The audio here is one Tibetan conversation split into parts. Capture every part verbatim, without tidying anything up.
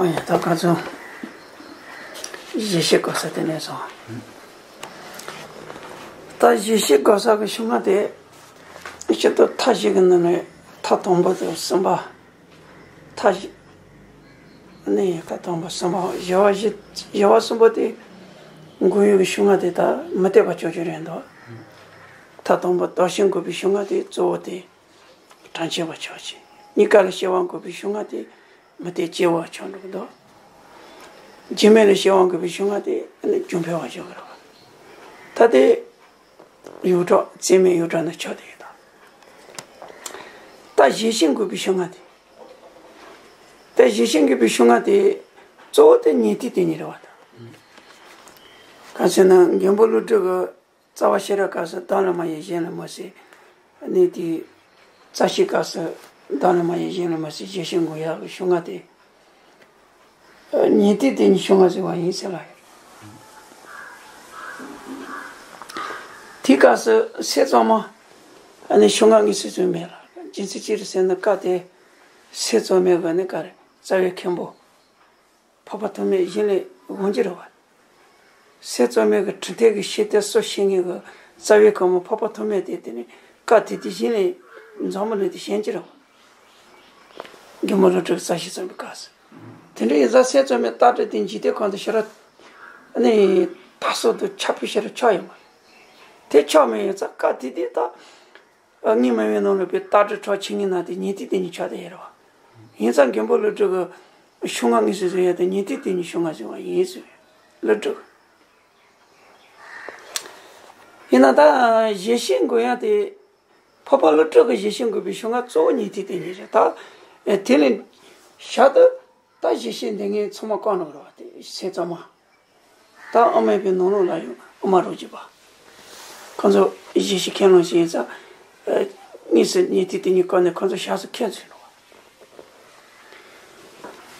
ཨ་ཡ། ད་ག་ཚོད་བཞེས་ཤིང་བཀོད་ས་དེ་ནས་སོང་། ད་བཞེས་ཤིང་བཀོད་ས་གི་ཤུལ་ལྔ་དེ་སྤྱིར་བཏང་མཐའ་བཞི་གི་ནང་ནས་མཐའ་དང་པོ་དང་གསུམ་པ། མཐའ་བཞི་ནས་མཐའ་དང་པོ་གསུམ་པ། བཞི་པ་བཞི། བཞི་པ་གསུམ་པ་དེ་འགོ་ཡུལ་གྱི་ཤུལ་ལྔ་དེ་ད་མུ་སྟེགས་པ་ཆོས་ཅན་རེད་འདུག་མཐའ་དང་པོ་བདག་བཞིན་འགོག་པའི་ཤུལ་ལྔ་དེ་གཙོ་བོ་དེ་དྲན་ཤེས་པ་ཆོས་ཅན། གཉིས་ཀ་ལ་སྐྱེ་བ་འགོག་པའི་ཤུལ་ལྔ་དེ་མུ་སྟེགས་སྐྱེ་བོ་ཆོས་འགྲོ་གི་འདུག་རྒྱུ་མེད་ལ་སྐྱེ་བ་འགོག་པའི་ཤུལ་ལྔ་དེ་རྒྱུ་འཕེལ་བ་ཆོས་གི་རེད་བ། ད་དེ་ཡོངས་གྲགས་རྩེ་མོའི་ཡོངས་གྲགས་ནས་ཆོག་དེ་ཡོད་ད། ད་བཞེས་ཤིང་འགོག་པའི་ཤུལ་ལྔ་དེ། ད་བཞེས་ཤིང་འགོག་པའི་ཤུལ་ལྔ་དེ་གཙོ་བོ་དེ་ཉན་ཐོས་དེ་ཉིད་རེད་བ་ད། གང་ཟེར་ན་མགོན་པོ་ཀླུ་སྒྲུབ་ཀྱི་རྩ་བ་ཤེས་རབ་སྐབས་སུ་བདག་ལ་མ་ཡིན་གཞན་ལ་མ་ཟེར། གནས་དེའི་རྩ་ཤེའི་སྐབས་སུ་བདག་ལ་མ་ཡིན་གཞན་ལ་མ་ཟེར་བཞེས་ཤིང་འགོག་ཡག་གི་ཤུལ་ལྔ་དེ། ཉན་ཐོས་དེ་ཉིད་ཤུལ་ལྔ་ཟེར་བ་ཡིན་ཟེར་ལ། དེའི་སྐབས་སུ་སེམས་གཙང་མ་ནི་ཤུལ་ལྔ་དངོས་སུ་ཚུད་མེད་ལ། རྒྱུ་མཚན་ཅི་རེད་ཟེར་ན་སྐབས་དེ་སེམས་གཙང་མའི་གི་ནི་ག་རེ་རྩ་བའི་མཁན་པོ་འཕགས་པ་ཐོགས་མེད་གཞི་ནས་དབང་གྱུར་བ། སེམས་གཙང་མའི་གི་དྲི་ཐད་ཀྱི་ཤེས་ཏེ་སོ་ཤེས་ངེས་གི་རྩ་བའི་མཁན་པོ་འཕགས་པ་ཐོགས་མེད་དེ་དེ་ནི་སྐབས་དེ་དུས་གཞི་ནས་འཛམ་བུ་གླིང་དུ་བྱོན་གྱུར་བ། མགོན་པོ་ཀླུ་སྒྲུབ་རྩ་ཤེས་གསུངས་པའི་སྐབས་སུ། དེ་འདྲ་ཡིན་ཙང་སེམས་གཙང་མའི་ལྟ་གྲུབ་དེ་འཇིག་རྟེན་ཁམས་དུ་ཤེས་རབ་ནི་མཐའ་གསུམ་དུ་ཁྱབ་པའི་ཤེས་རབ་ཆགས་ཡོད་མ་རེད། དེ་ཆགས་མེད་ཡིན་ཙང་སྐབས་དེ་དུས་ད་ངས་མ་བའི་ནང་ལ་པའི་ལྟ་གྲུབ་གྲགས་ཆེ་ངེས་ན་དེ་ཉན་ཐོས་དེ་ཉིད་ཆགས་དེ་ཡོད་རེད་བ། ཡིན་ཙང་མགོན་པོ་ཀླུ་སྒྲུབ་ཀྱི་ཤུལ་ལྔ་དངོས་སུ་ཚུད་ཡ་དེ་ཉན་ཐོས་དེ་ཉིད་ཤུལ་ལྔ་ཟེར་བ་ཡིན་ཟེར། ཀླུ་སྒྲུབ། ཡིན་ན་ད་བཞེས་ཤིང་འགོག་ཡ་དེ། འཕགས་པ་ཀླུ་སྒྲུབ་ཀྱི་བཞེས་ཤིང་འགོག་པའི་ཤུལ་ལྔ་གཙོ་བོ་ཉན་ཐོས་དེ་ཉིད་རེད་ད། དེ་ལས་ཞར་དུ་ད་བཞེས་ཤིང་འདི་ངས་ཚང་མ་བཀོད་ནོ་རེད་བ་དེ་སེམས་གཙང་མ། ད་ཨ་མའི་པའི་ནང་ལོགས་ལ་ཡོད་ཨ་མ་རོ་བརྒྱུད་པ། ཁོང་ཚོ་བཞེས་ཤིང་ཁས་བླངས་ཤིག་ཡིན་ཙང་། དངོས་སུ་ཉན་ཐོས་དེ་ཉིད་བཀོད་ནས་ཁོང་ཚོ་ཞབས་སུ་ཁས་འཚོལ་ནོ་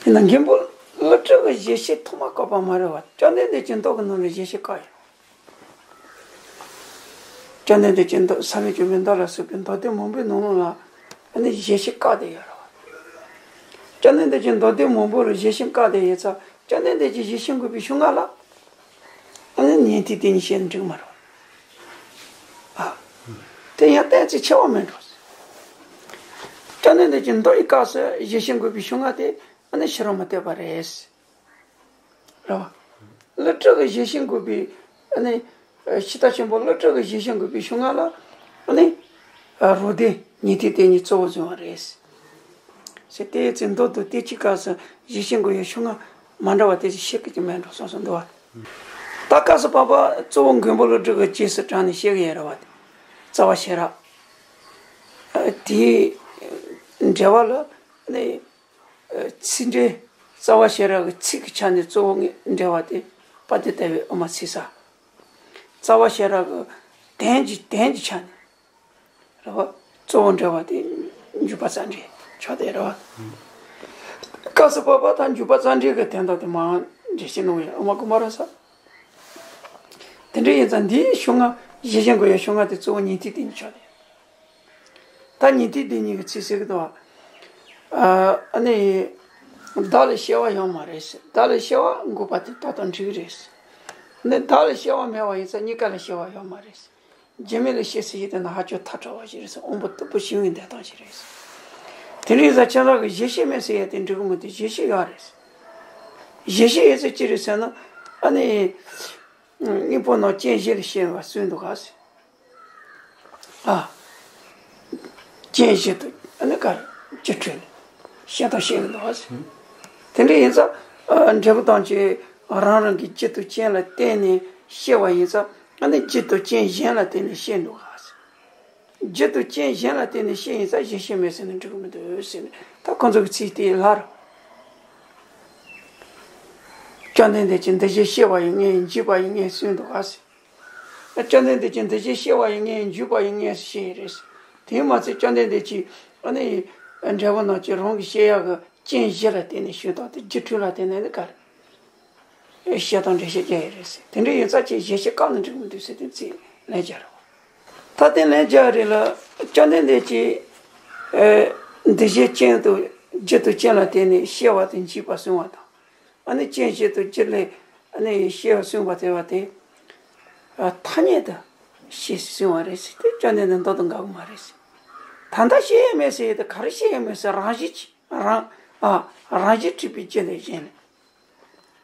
བ། དེ་ན་མགོན་པོ་ཀླུ་སྒྲུབ་ཀྱི་བཞེས་ཤིང་ཐོག་མ་བཀོད་པ་མ་རེད་བ། བཅོམ་ལྡན་འདས་ཀྱི་མདོ་གི་ནང་ལ་བཞེས་ཤིང་བཀོད་ཡོད། བཅོམ་ལྡན་འདས་ཀྱི་མདོ་ས་ལེ་སྒྲོན་མའི་མདོ་ལ་སོགས་པའི་མདོ་སྡེ་མང་པོའི་ནང་ལོགས་ལ་ཨ་ནི་བཞེས་ཤིང་བཀོད་དེ་ཡོད་རེད་བ། བཅོམ་ལྡན་འདས་ཀྱི་མདོ་སྡེ་མང་པོ་ལ་བཞེས་ཤིང་བཀོད་དེ་ཡོད་ཙང་བཅོམ་ལྡན་འདས་ཀྱི་བཞེས་ཤིང་འགོག་པའི་ཤུལ་ལྔ་ལ་ཨ་ནི་ཉན་ཐོས་དེ་ཉིད་བཤད་ན་འགྲིག་མ་རེད་བ། ཨ། དེ་ཡང་གཏན་ཚིགས་ཆེ་བ་མིན་འགྲོ། བཅོམ་ལྡན་འདས་ཀྱི་མདོ་ཡི་སྐབས་སུ་བཞེས་ཤིང་འགོག་པའི་ཤུལ་ལྔ་དེ་ཨ་ནི་ཕྱི་རོལ་མུ་སྟེགས་པ་རེད། རེད་བ། ཀླུ་སྒྲུབ་ཀྱི་བཞེས་ཤིང་འགོག་པའི་ཨ་ནི་ཤེས་རབ་ཆེན་པོ་ཀླུ་སྒྲུབ་ཀྱི་བཞེས་ཤིང་འགོག་པའི་ཤུལ་ལྔ་ལ་ཨ་ནི་རོ་སྡེ་ཉན་ཐོས་དེ་ཉིད་གཙོ་བོ་བཟུང་བ་རེད། ཟེར་དེའི་ཚེ་མདོ་དང་དེ་གཅིག་སྐབས་སུ་བཞེས་ཤིང་འགོག་ཡའི་ཤུལ་ལྔ་མ་འདྲ་བ་དེ་ཚོ་ཤེས་ཀྱི་ཀྱི་མེད་འགྲོ་སོང་སོང་འདུག་བ། ད་སྐབས་སུ་བབ་པ་གཙོ་བོ་མགོན་པོ་ཀླུ་སྒྲུབ་ཀྱི་རྗེས་སུ་འབྲངས་ནས་བཤད་ཀྱི་ཡོད་རེད་བ། རྩ་བ་ཤེས་རབ། དེའི་འགྲེལ་པ་ལ་ནི། ཚིག་འགྲེལ། རྩ་བ་ཤེས་རབ་ཀྱི་ཚིག་གི་ཆ་ནས་གཙོ་བོ་ངས་འགྲེལ་པ་དེ་དཔལ་ལྡན་ལྟ་བའི་དབུ་མ་ཚིག་གསལ། རྩ་བ་ཤེས་རབ་ཀྱི་དོན་གྱི་དོན་གྱི་ཆ་ནས་རེད་བ། གཙོ་བོ་འགྲེལ་པ་དེ་འཇུག་པ་རྩ་འགྲེལ་ཆགས་བསྡད་རེད་བ། སྐབས་སུ་བབ་པ་དང་འཇུག་པ་རྩ་འགྲེལ་གྱི་དོན་དག་དེ་མར་འགྲེལ་བཤད་གནང་བའི་དབུ་མ་དགོངས་པ་རབ་གསལ། དེ་འདྲ་ཡིན་ཙང་འདིའི་ཤུལ་ལྔ་བཞེས་ཤིང་འགོག་ཡའི་ཤུལ་ལྔ་དེ་གཙོ་བོ་ཉན་ཐོས་དེ་ཉིད་ཆགས་བསྡད། ད་ཉན་ཐོས་དེ་ཉིད་ཀྱི་ཚིག་ཟེར་གི་འདུག་བ། ཨ་ནི། བདག་ལ་སྐྱེ་བ་ཡོད་མ་རེད་ཟེར། བདག་ལ་སྐྱེ་བ་འགོག་པ་དེ་ཏག་ཏག་འགྲིག་གི་རེད་ཟེར། ཨ་ནི་བདག་ལ་སྐྱེ་བ་མེད་པ་ཡིན་ཙང་གཉིས་ཀ་ལ་སྐྱེ་བ་ཡོད་མ་རེད་ཟེར། རྒྱུ་མེད་ལ་སྐྱེ་ཟེར་ཡས་དེ་ན་ཧ་ཅང་ཐལ་དྲགས་པ་ཞིག་རེད་ཟེར། དབང་པོ་སྟུག་པོ་ཞིག་ཡིན་བསྡད་སྟངས་ཤིག་རེད་ཟེར། དེ་རིང་ཟ་ཁྱེད་རང་གི་བཞེས་ཤིང་མེད་ཟེར་ཡས་དེ་འགྲིག་གི་མི་འདུག་བཞེས་ཤིང་ཡོད་རེད་ཟེར། བཞེས་ཤིང་ཡོད་ཚད་ཅི་རེད་ཟེར་ན། ཨ་ནི། དངོས་པོ་རྣམས་རྐྱེན་བཞི་ལས་སྐྱེ་བར་གསུངས་འདུག་ག་ཟེར། ཨ། རྐྱེན་བཞི་དང་ཨ་ནི་ག་རེ་རྒྱུ་འཕྲུལ་ནས་སྐྱེ་སྟངས་བཤད་ཀྱི་འདུག་ག་ཟེར། དེ་འདྲ་ཡིན་ཙང་། འབྲས་བུ་ཐམས་ཅད་རང་རང་གི་རྒྱུ་དང་རྐྱེན་ལ་བརྟེན་ནས་སྐྱེ་བ་ཡིན་ཙང་ཨ་ནི་རྒྱུ་དང་རྐྱེན་གཞན་ལ་བརྟེན་ནས་སྐྱེ་འདུག་ག་ཟེར། རྒྱུ་དང་རྐྱེན་གཞན་ལ་བརྟེན་ནས་སྐྱེ་ཡིན་ཙང་བཞེས་ཤིང་མེད་ཟེར་ན་འགྲིག་གི་མི་འདུག་ཟེར་ནས་ད་ཁོང་ཚོ་གི་ཚིག་དེ་ལར། བཅོམ་ལྡན་འདས་ཀྱིས་འདུ་བྱེད་སྐྱེ་བ་ཡི་མངོན་འཇིག་པ་ཡི་མངོན་གསུངས་འདུག་ག་ཟེར། བཅོམ་ལྡན་འདས་ཀྱིས་འདུ་བྱེད་སྐྱེ་བ་ཡི་མངོན་འཇིག་པ་ཡི་མངོན་ཞེས་རེད། དེས་མ་ཚད་བཅོམ་ལྡན་འདས་ཀྱིས་ཨ་ནི་འབྲས་བུ་རྣམས་ཀྱི་རང་གི་སྐྱེ་ཡག་གི་རྐྱེན་བཞི་ལ་བརྟེན་ནས་ཞུས་དང་དེ་རྒྱུ་འཕྲུལ་ལ་བརྟེན་ནས་ནི་ག་རེ། བཤད་སྟངས་འགྲེལ་བཤད་རྒྱག་ཡག་རེད། དེ་འདྲ་ཡིན་ཙང་ཅིག་བཞེས་ཤིང་བཀོད་ན་འགྲིག་གི་མི་འདུག་ཟེར་དེ་ཚིག་ལན་བརྒྱབ་རེད། ད་དེ་ལན་བརྒྱབ་རེད་ལ་བཅོམ་ལྡན་འདས་ཀྱིས་འདུ་བྱེད་རྐྱེན་དང་རྒྱུ་དང་རྐྱེན་ལ་བརྟེན་ནས་སྐྱེ་བ་དང་འཇིག་པ་གསུངས་པ་དང་། ཨ་ནི་རྐྱེན་བྱེད་དུ་རྒྱུ་ལས་ཨ་ནི་ཤེས་པ་གསུངས་པ་དེ་བ་དེ། ཨ་ཐ་སྙད་དུ་ཤེས་གསུངས་པ་རེད་ཟེར་དེ་བཅོམ་ལྡན་འདས་མདོ་དང་འགལ་གི་མ་རེད་ཟེར། ད་ལྟ་ཤེས་ཡ་མེད་ཟེར་ཡ་དེ་ག་རེ་ཤེས་ཡ་མེད་ཟེར་རང་བཞིན་གྱིས་རང་ཨ་རང་བཞིན་གྲུབ་པའི་རྒྱུ་ལས་གཞན་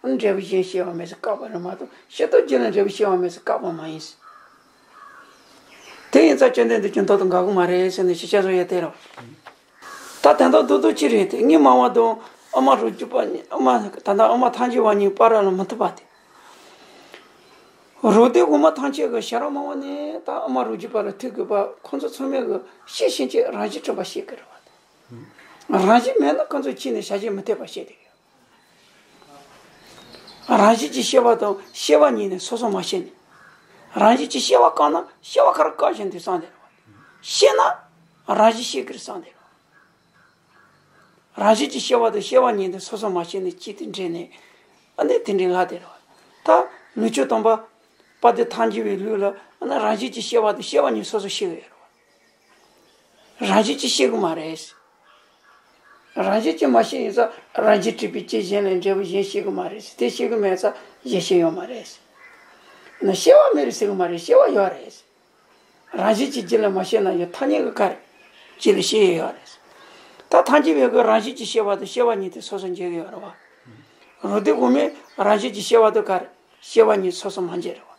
ལས། འབྲས་བུ་གཞན་སྐྱེ་བ་མེད་ཟེར་བཀག་པ་རེད་མ་གཏོགས་ཤེས་རྟོགས་རྒྱུ་ལས་འབྲས་བུ་སྐྱེ་བ་མེད་ཟེར་བཀག་པ་མ་ཡིན་ཟེར། དེ་ཡིན་ཙང་བཅོམ་ལྡན་འདས་ཀྱི་མདོ་དང་འགལ་གི་མ་རེད་ཟེར་ནས་ཤེས་བྱ་བཟོ་ཡ་དེ་རེད། ད་དོན་དག་རྡོག་རྡོག་ཅི་རེད་དེ་ངའི་སྨྲ་བ་དང་ཨ་མ་རུ་རྒྱུད་པ་གཉིས་ཨ་མ་ད་ལྟ་ཨ་མ་ཐམས་ཅད་བ་གཉིས་བར་ལ་མི་མཐུན་པ་དེ། རུ་སྡེ་དབུ་མ་ཐམས་ཅད་ཀྱི་ཤེས་རབ་སྨྲ་བ་ནི་ད་ཨ་མ་རུ་རྒྱུད་པ་ལ་ཐུག་དགོས་པ་ཁོང་ཚོ་ཚང་མས་ཀྱི་ཤེས་བཞིན་གྱི་རང་བཞིན་གྲུབ་པ་ཤེས་ཀྱི་རེད་བ་དེ། རང་བཞིན་མེད་ན་ཁོང་ཚོ་ཁྱིས་ནས་བྱ་བྱེད་མི་འཐད་པ་ཤེས་ཀྱི་ཡོད། རང་བཞིན་གྱིས་ཤེས་པ་དང་ཤེས་པ་གཉིས་ནི་སོ་སོ་མ་ཤེས་ནས། རང་བཞིན་གྱིས་ཤེས་པ་བཀག་ན་ཤེས་པ་ག་རེ་བཀག་བཞིན་དུ་གསུངས་དེ་རེད། ཤེས་ན་རང་བཞིན་ཤེས་ཀྱི་རེད་གསུངས་དེ་རེད། རང་བཞིན་གྱིས་ཤེས་པ་དང་ཤེས་པ་གཉིས་ནི་སོ་སོ་མ་ཤེས་ནས་གཅིག་ཏུ་འདྲེས་ནས་ཨ་ནི་དེ་འདྲའི་ལྷ་དེ་རེད། ད་ལུགས་ཆོས་སྟོན་པ་དཔལ་ལྡན་ཐལ་འགྱུར་བའི་ལུགས་ལ་ཨ་ནི་རང་བཞིན་གྱིས་ཤེས་པ་དང་ཤེས་པ་གཉིས་སོ་སོ་ཤེས་ཀྱི་ཡོད་རེད། རང་བཞིན་གྱིས་ཤེས་ཀྱི་མ་རེད། རང་བཞིན་གྱིས་མ་ཤེས་ཡིན་ཙང་རང་བཞིན་གྲུབ་པའི་རྒྱུ་གཞན་ལས་འབྲས་བུ་གཞན་སྐྱེ་གི་མ་རེད། དེ་ཤེས་ཀྱི་མེད་ཙང་གཞན་སྐྱེ་ཡོད་མ་རེད། ན་སྐྱེ་བ་མེད་རེད་ཟེར་གི་མ་རེད། སྐྱེ་བ་ཡོད་རེད། རང་བཞིན་གྱིས་རྒྱུ་ལ་མ་ཤེས་ན་ཡང་ཐ་སྙད་ཀྱི་ག་རེ་རྒྱུ་ལ་ཤེས་ཡོད་རེད། ད་ཐམས་ཅད་པའི་གི་རང་བཞིན་གྱིས་ཤེས་པ་དང་ཤེས་པ་གཉིས་དེ་སོ་སོ་འབྱེད་ཀྱི་ཡོད་རེད་བ། རུ་སྡེ་དབུ་མས་རང་བཞིན་གྱིས་ཤེས་པ་དང་ག་རེ་ཤེས་པ་གཉིས་སོ་སོ་མ་འབྱེད་རེད་བ།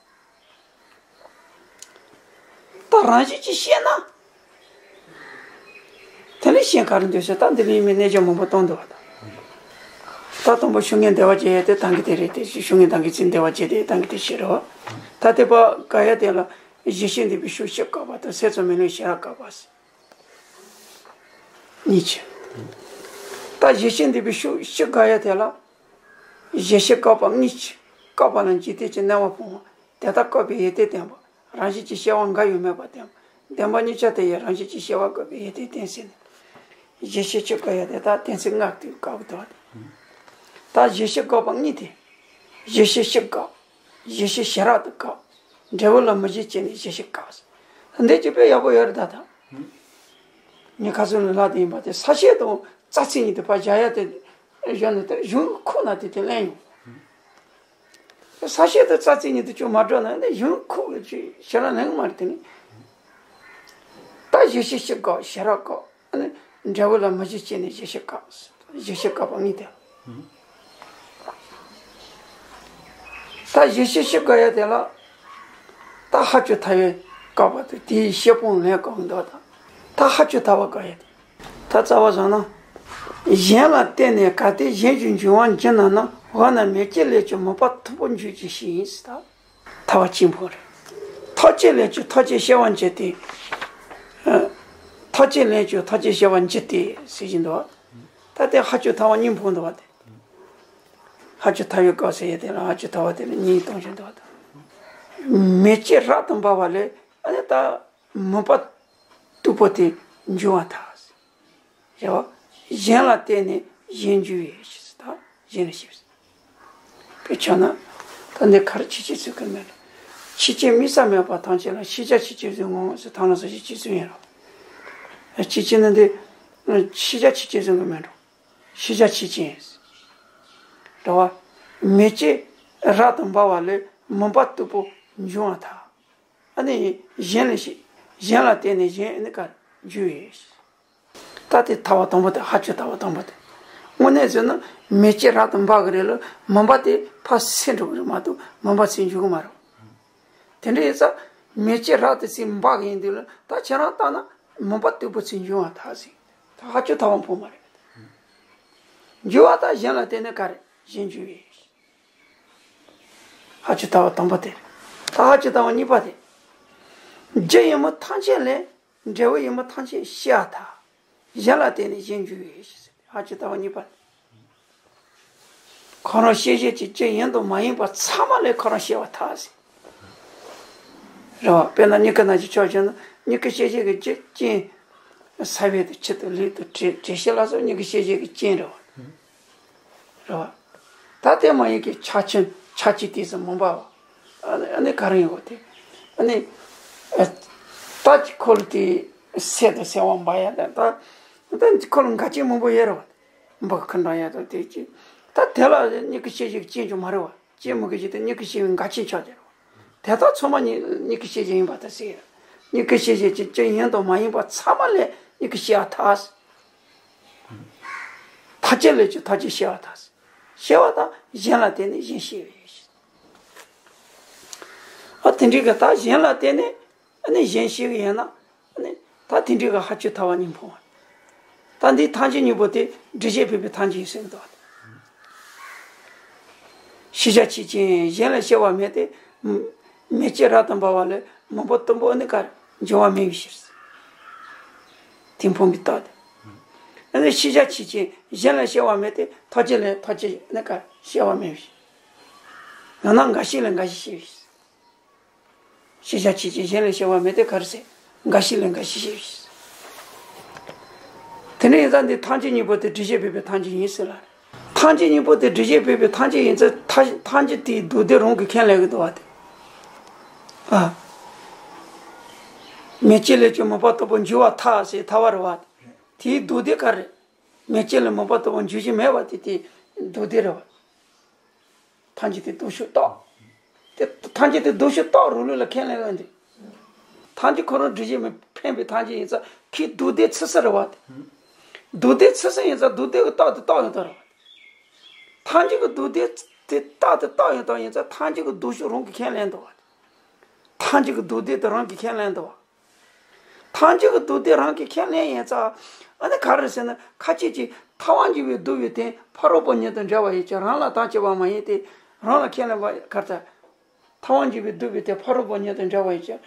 ད་རང་བཞིན་གྱིས་ཤེས་ན། དེ་ལས་གཞན་ག་རེ་འདུག་ཟེར་ད་འདི་ལ་ཡིན་མིན་རྣལ་འབྱོར་མང་པོ་གཏོང་འདུག་བ་དང་། ད་དང་པོ་ཤུགས་ངན་བདེ་བ་ཅན་ཡ་དེ་ཐང་གི་དེ་རེད་དེ་ཤུགས་ངན་ཐང་གི་ཚིག་བདེ་བ་ཅན་དེ་ཐང་གི་དེ་ཤེས་རེད་བ། ད་དེ་པ་ག་ཡ་དེ་ལ་གཞི་ཤེས་འདུས་པའི་ཤུགས་ཕྱི་བཀག་པ་དང་སེམས་ཙམ་མི་ལུས་ཞེ་ར་བཀག་པ་ཟེར། གཉིས་ཆེ། ད་གཞི་ཤེས་འདུས་པའི་ཤུགས་ཕྱི་ག་ཡ་དེ་ལ། གཞི་ཤེས་བཀག་པ་གཉིས་ཆེ། བཀག་པ་ལ་འཇིག་རྟེན་གྱི་རྣམ་པ་སྤོང་བ། དེ་ལྟར་བཀག་པའི་ཡོན་ཏན་བསྟན་པ། རང་བཞིན་གྱིས་ཤེས་པ་འགའ་ཡོད་མོད་པ་བསྟན་པ། བདེན་པ་གཉིས་ཆར་དེ་ཡི་རང་བཞིན་གྱིས་ཤེས་པ་བཀག་པའི་ཡོན་ཏན་བསྟན་ཟིན་ནས། གཞི་ཤེས་ཕྱི་བཀག་ཡ་དེ་དག་གཏན་ཚིགས་ལྔ་དུས་བཀག་པ་དང་། ད་གཞི་ཤེས་བཀག་པ་གཉིས་ཏེ། གཞི་ཤེས་ཕྱི་བཀག་གཞི་ཤེས་ཞི་རགས་དུ་བཀག་འབྲས་བུ་ལ་མི་འཇིགས་བྱས་ནས་གཞི་ཤེས་བཀག་འདི་གཅིག་པས་ཡག་པོ་ཡོད་རེད་ད་ད། ངས་ཁ་སང་ལ་ལབ་དེ་ཡིན་པ་དེ་ས་ཤེས་དང་རྩ་ཚིག་གཉིས་དེ་ཕར་བཞག་ཡ་དེ་བཞག་ནས་དེ་གཞུང་ཁོག་ན་དེ་དེ་ལེན་ཡོང་། ས་ཤེས་དང་རྩ་ཚིག་གཉིས་དེ་ཅུང་མ་འགྲོ་ན་ནི་གཞུང་ཁོག་གི་ཅིག་ཞེ་ལ་ལེན་གི་མ་རེད་དེ་ནི། ད་གཞི་ཤེས་ཕྱི་བཀག་ཞི་རགས་བཀག་ཨ་ནི་འབྲས་བུ་ལ་མི་འཇིགས་བྱས་ནས་གཞི་ཤེས་བཀག་གཞི་ཤེས་བཀག་པ་གཉིས་དེ། ད་གཞི་ཤེས་ཕྱི་བཀག་ཡ་དེ་ལ་ད་ཧ་ཅུ་ཐ་ཡོད་བཀག་པ་དེ་དེའི་ཤེས་སྤོང་ལེན་བཀག་འདུག་ད་ད་ཧ་ཅུ་ཐ་བ་བཀག་ཡ་དེ། ད་རྩ་བ་བཟང་ན། གཞན་ལ་བརྟེན་ནས་གལ་ཏེ་གཞན་གྱི་འབྱུང་བ་འཇིག་ན་ན་འོ་ན་མེ་ལྕེ་ལས་ཀྱང་མུན་པ་མཐུག་པོ་འཇུག་ཅིང་ཞེས་ཡིན་ཟེར་ད། ཐ་བ་གཅིག་འཕོ་རེད། ཐག་བཅད་ལས་ཀྱང་ཐག་བཅད་ཤེས་པ་འཇིག་སྟེ། ཨ། ཐག་བཅད་ལས་ཀྱང་ཐག་བཅད་ཤེས་པ་འཇིག་སྟེ་ཟེར་གྱིན་འདུག་ད་དེ་ཧ་ཅུ་ཐ་བ་གཉིས་འཕོ་འདུག་བ་དེ། ཧ་ཅུ་ཐ་ཡོད་བཀག་ཟེར་ཡ་དེ་ལ་ཧ་ཅུ་ཐ་བ་དེ་ལ་གཉིས་གཏོང་བཞིན་འདུག་བ་དེ། མེ་ལྕེ་རབ་ཏུ་འབར་བ་ལས་ཨ་ནི་ད་མུན་པ་སྟུག་པོ་དེ་འབྱུང་བ་ཐལ། རེད་བ། གཞན་ལ་བརྟེན་ནས་གཞན་འབྱུང་བའི་ཕྱིར་ད་གཞན་ལ་ཞེས། དཔེ་ཆ་ན། ད་འདི་ག་རེ་ཆོས་ཅན་ཚུལ་ཁྲིམས་མེད་ལ། ཆོས་ཅན་དམིགས་བསལ་མེད་པ་ཐམས་ཅད་ལ་ཤེས་བྱ་ཆོས་ཅན་གཟིགས་ངོ་ཟེར་ཐང་ལ་ས་ཞིག་ཆོས་ཚུལ་ཡིན་རོ། ཆོས་ཅན་ནི་འདི། ཤེས་བྱ་ཆོས་ཅན་གཟིགས་ངོ་མེད་འགྲོ། ཤེས་བྱ་ཆོས་ཅན། རེད་བ། མེ་ལྕེ་རབ་ཏུ་འབར་བ་ལས་མུན་པ་སྟུག་པོ་འབྱུང་བ་ཐལ། ཨ་ནི་གཞན་ལ་ཤེས། གཞན་ལ་བརྟེན་ནས་གཞན་ཨ་ནི་ག་རེ་འབྱུང་བའི། ད་དེ་ཐ་བ་དང་པོ་དེ་ཧ་ཅུ་ཐ་བ་དང་པོ་དེ། དངོས་གནས་ཟེར་ན་མེ་ལྕེ་རབ་ཏུ་འབར་གི་རེད་ལ་མུན་པ་དེ་ཕར་སེལ་འགྲོ་གི་རེད་མ་གཏོགས་མུན་པ་ཚུར་འཇུག་གི་མ་རེད། དེ་འདྲ་ཡིན་ཙང་མེ་ལྕེ་རབ་ཏུ་ཚུར་འབར་གི་ཡིན་དུས་ལ་ད་ཁྱེད་རང་ལྟ་ན་མུན་པ་སྟུག་པོ་ཚུར་འབྱུང་བ་ཐལ་ཟེར། ད་ཧ་ཅུ་ཐ་བ་འཕོ་མ་རེད། འབྱུང་བ་དང་གཞན་ལ་བརྟེན་ནས་ག་རེ་གཞན་འབྱུང་བའི། ཧ་ཅུ་ཐ་བ་དང་པོ་དེ། ད་ཧ་ཅུ་ཐ་བ་གཉིས་པ་དེ། རྒྱུ་ཡིན་མིན་ཐམས་ཅད་ལས། འབྲས་བུ་ཡིན་མིན་ཐམས་ཅད་ཤེས་པ་ཐལ། གཞན་ལ་བརྟེན་ནས་གཞན་འབྱུང་བའི་ཕྱིར། ཧ་ཅུ་ཐ་བ་གཉིས་པ། ཁོ་རང་ཤེས་བྱེད་ཀྱི་རྒྱུ་ཡིན་དང་མ་ཡིན་པ་ཚང་མ་ལས་ཁོ་རང་ཤེས་པ་ཐལ་ཟེར། རེད་བ། དཔེར་ན་མྱུ་གུ་ནང་བཞིན་ཆོས་བྱས་ན་མྱུ་གུ་ཤེས་བྱེད་ཀྱི་རྒྱུ་རྐྱེན། ས་བོན་དང་ཆུ་དང་ལུད་དང་དྲི་དྲི་ཞིམ་ལ་སོགས་མྱུ་གུ་ཤེས་བྱེད་ཀྱི་རྐྱེན་རེད་བ། རེད་བ། ད་དེ་མ་ཡིན་གྱི་ཆ་ཆེན་ཆ་གཅིག་དེ་ཚོ་མུན་པ་བ། ཨ་ནི་ག་རེ་ཡིན་གོ་དེ། ཨ་ནི། ད་ཅི་ཁོ་ལ་དེ་སད་དང་སད་པ་འབར་ཡ་ད་ད། ད་ཁོ་ལ་འགལ་རྐྱེན་མང་པོ་ཡོད་རེད་བ། འབུ་ཁུ་འབྲང་ཡ་དང་དེ་ཅི། ད་དེ་ལ་མྱུ་གུ་ཤེས་བྱའི་རྐྱེན་ཅིག་མ་རེད་བ། རྐྱེན་མི་དགོས་ཀྱི་དེ་མྱུ་གུ་ཤེས་བྱའི་འགལ་རྐྱེན་ཆགས་ཀྱི་རེད་བ། དེ་དག་ཚང་མ་ཉིད་མྱུ་གུ་ཤེས་བྱ་ཡིན་པ་དང་ཟེར། མྱུ་གུ་ཤེས་བྱའི་རྐྱེན་ཡིན་དང་མ་ཡིན་པ་ཚང་མ་ལས་མྱུ་གུ་ཤེས་པར་ཐལ། ཐམས་ཅད་ལས་ཀྱང་ཐམས་ཅད་ཤེས་པར་ཐལ། ཤེས་པ་དང་གཞན་ལ་བརྟེན་ནས་གཞན་ཤེས་པའི། ཨ་དེ་འདྲའི་གི་ད་གཞན་ལ་བརྟེན་ནས་ཨ་ནི་གཞན་ཤེས་གི་ཡིན་ན་ཨ་ནི་ད་དེ་འདྲའི་གི་ཧ་ཆོས་ཐལ་བ་གཉིས་འཕོང་བ། ད་འདིའི་ཐམས་ཅད་གཉིས་པོ་དེ་སྒྲིབ་བྱེད་སྤེལ་བའི་ཐམས་ཅད་ཡིན་ཟེར་འདུག་ཤེས་བྱ་ཆོས་ཅན། གཞན་ལ་སྐྱེ་བ་མེད་དེ། མེ་ལྕེ་རབ་ཏུ་འབར་བ་ལས་མང་པོ་དུམ་བུ་ནི་ཀར་འབྱུང་བ་མེད་པའི་ཕྱིར། དེ་འཕོང་བའི་རྟགས་དེ། ཨ་ནི་ཤེས་བྱ་ཆོས་ཅན། གཞན་ལ་སྐྱེ་བ་མེད་དེ། ཐམས་ཅད་ལས་ཐམས་ཅད་ནི་ཀར་སྐྱེ་བ་མེད་པའི་ཕྱིར། ཡང་ན་འགའ་ཞིག་ལས་འགའ་ཞིག་སྐྱེ་བའི་ཕྱིར། ཤེས་བྱ་ཆོས་ཅན། གཞན་ལ་སྐྱེ་བ་མེད་དེ་ག་རེ་ཟེར། འགའ་ཞིག་ལས་འགའ་ཞིག་སྐྱེ་བའི་ཕྱིར། དེ་ནས་ཡིན་ཙང་འདི་ཐམས་ཅད་གཉིས་པོ་དེ་སྒྲིབ་བྱེད་སྤེལ་བའི་ཐམས་ཅད་ཡིན་ཟེར་ལ། ཐམས་ཅད་གཉིས་པོ་དེ་སྒྲིབ་བྱེད་སྤེལ་བའི་ཐམས་ཅད་ཡིན་ཙང་ཐ་ཐམས་ཅད་དེའི་མདོ་སྡེ་རང་གིས་ཁས་ལེན་གྱི་འདུག་བ་དེ། ཨ། མེ་ལྕེ་ལས་ཀྱང་མོས་པ་དུམ་བུ་འབྱུང་བར་ཐལ་ཟེར་ཐལ་བ་རེད་བ། དེའི་མདོ་སྡེ་ག་རེ། མེ་ལྕེ་ལས་མོས་པ་དུམ་བུ་འབྱུང་བཞིན་མེད་པ་དེ་དེའི་མདོ་སྡེ་རེད་བ། ཐམས་ཅད་དེ་ལྡོག་ཕྱོགས་རྟགས། དེ་ཐམས་ཅད་དེ་ལྡོག་ཕྱོགས་རྟགས་རང་ལུགས་ལ་ཁས་ལེན་ཡོང་དུས། ཐམས་ཅད་ཁོ་རང་སྒྲིབ་བྱེད་མི་འཕེན་པའི་ཐམས་ཅད་ཡིན་ཙང་ཁོའི་མདོ་སྡེ་ཆུད་ཟོས་རེད་བ་དེ། མདོ་སྡེ་ཆུད་ཟོས་ཡིན་ཙང་མདོ་སྡེ་གི་རྟགས་དེ་རྟགས་ཡང་དག་རེད་བ། ཐམས་ཅད་ཀྱི་མདོ་སྡེ་དེ་རྟགས་དེ་རྟགས་ཡང་དག་ཡིན་ཙང་ཐམས་ཅད་ཀྱི་ལྡོག་ཕྱོགས་རང་གིས་ཁས་ལེན་འདུག་བ། ཐམས་ཅད་ཀྱི་མདོ་སྡེ་དེ་རང་གིས་ཁས་ལེན་འདུག་བ། ཐམས་ཅད་ཀྱི་མདོ་སྡེ་རང་གིས་ཁས་ལེན་ཡིན་ཙང་། ཨ་ནི་ག་རེ་ཟེར་ན་ཁ་ཅིག་གིས་ཐལ་བ་འཇུག་པའི་བསྡུ་བའི་དོན་ཕ་རོལ་པོ་ཉིད་དང་འབྲེལ་བ་ཡོད་ཀྱང་རང་ལ་དོན་སྐྱེ་བ་མ་ཡིན་ཏེ། རང་ལ་ཁས་ལེན་པ་གར་ཐལ། ཐལ་བ་འཇུག་པའི་བསྡུ་བའི་དོན་ཕ་རོལ་པོ་ཉིད་དང་འབྲེལ་བ་ཡོད་ཀྱང་།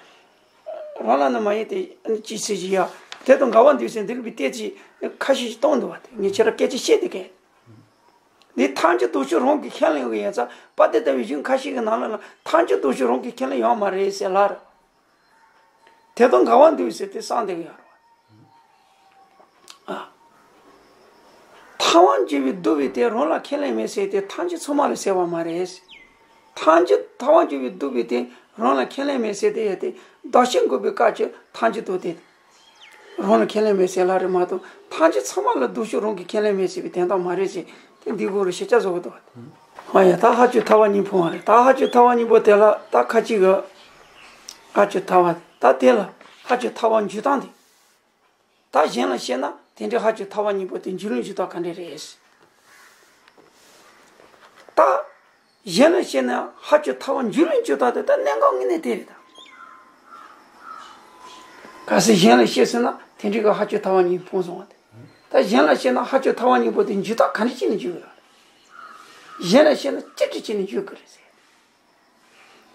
རང་ལ་ནི་མ་ཡིན་ཏེ། ཨ་ནི་ཅི་ཟེར་གྱི་ཡ། དེ་དང་འགལ་བ་འདུག་ཟེར་འདི་ལ་བའི་ལྟས་ཅིག་ཁ་ཤས་ཤིག་གཏོང་འདུག་བ་དེ་ངས་ཁྱེད་རང་སྐད་ཆ་བཤད་དེ་གས། འདི་ཐམས་ཅད་ལྡོག་ཕྱོགས་རང་གིས་ཁས་ལེན་གྱི་ཡིན་ཙང་དཔལ་ལྡན་ལྟ་བུའི་གཞུང་ཁ་ཤས་ཀྱི་ནང་ལ་ལ་ཐམས་ཅད་ལྡོག་ཕྱོགས་རང་གིས་ཁས་ལེན་ཡོད་མ་རེད་ཟེར་ལ་རེད། དེ་དང་འགལ་བ་འདུག་ཟེར་དེ་གསུངས་བསྡད་ཀྱི་ཡོད་རེད། ཨ། ཐལ་བ་འཇུག་པའི་བསྡུ་བའི་དོན་རང་ལ་ཁས་ལེན་མེད་ཟེར་དེ་ཐམས་ཅད་ཚང་མ་ལ་ཟེར་བ་མ་རེད། ཐམས་ཅད་ཐལ་བ་འཇུག་པའི་བསྡུ་བའི་དོན་རང་ལ་ཁས་ལེན་མེད་ཟེར་དེ་ཡོད་དེ་བདག་བྱར་འགོད་པའི་སྐབས་ཀྱི་ཐམས་ཅད་དུ་དེ། རང་ལ་ཁས་ལེན་མེད་ཟེར་ལ་རེད་མ་གཏོགས་ཐམས་ཅད་ཚང་མ་ལ་ལྡོག་ཕྱོགས་རང་གིས་ཁས་ལེན་མེད་ཟེར་བའི་དོན་དག་མ་རེད་ཟེར་དེ་འདི་སྐོར་ལ་ཞིབ་ཆ་བཟོ་གི་འདུག་བ། ཨ་ཡ་ད་ཧ་ཆོས་ཐལ་བ་གཉིས་འཕོང་བ་རེད། ད་ཧ་ཆོས་ཐལ་བ་གཉིས་པོ་དེ་ལ་ད་ཁ་ཅིག་གི་ཧ་ཆོས་ཐལ་བ་ད་དེ་ལ་ཧ་ཆོས་ཐལ་བ་འཇུག་སྟངས་དེ། ད་གཞན་ལ་བཤད་ན་དེ་འདྲའི་ཧ་ཆོས་ཐལ་བ་གཉིས་པོ་དེ་འཇུག་ལུགས་འཇུག་སྟངས་ག་འདྲ་རེད། ད་གཞན་ལ་བཤད་ན་ཧ་ཆོས་ཐལ་བ་འཇུག་ལུགས་འཇུག་སྟངས་དེ་ད་གནད་འགག་དངོས་གནས་དེ་རེད་ད། གལ་སྲིད་གཞན་ལ་བཤད་ཟེར་ན་དེ་འདྲའི་གི་ཧ་ཆོས་ཐལ་བ་གཉིས་འཕོང་སོང་བ་དེ། ད་གཞན་ལ་བཤད་ན་ཧ་ཆོས་ཐལ་བ་གཉིས་པོ་དེ་འཇུག་སྟངས་ག་འདྲ་བྱས་ནས་འཇུག་གི་རེད། གཞན་ལ་བཤད་ན་ཅི་འདྲ་བྱས་ནས་འཇུག་གི་རེད་ཟེར།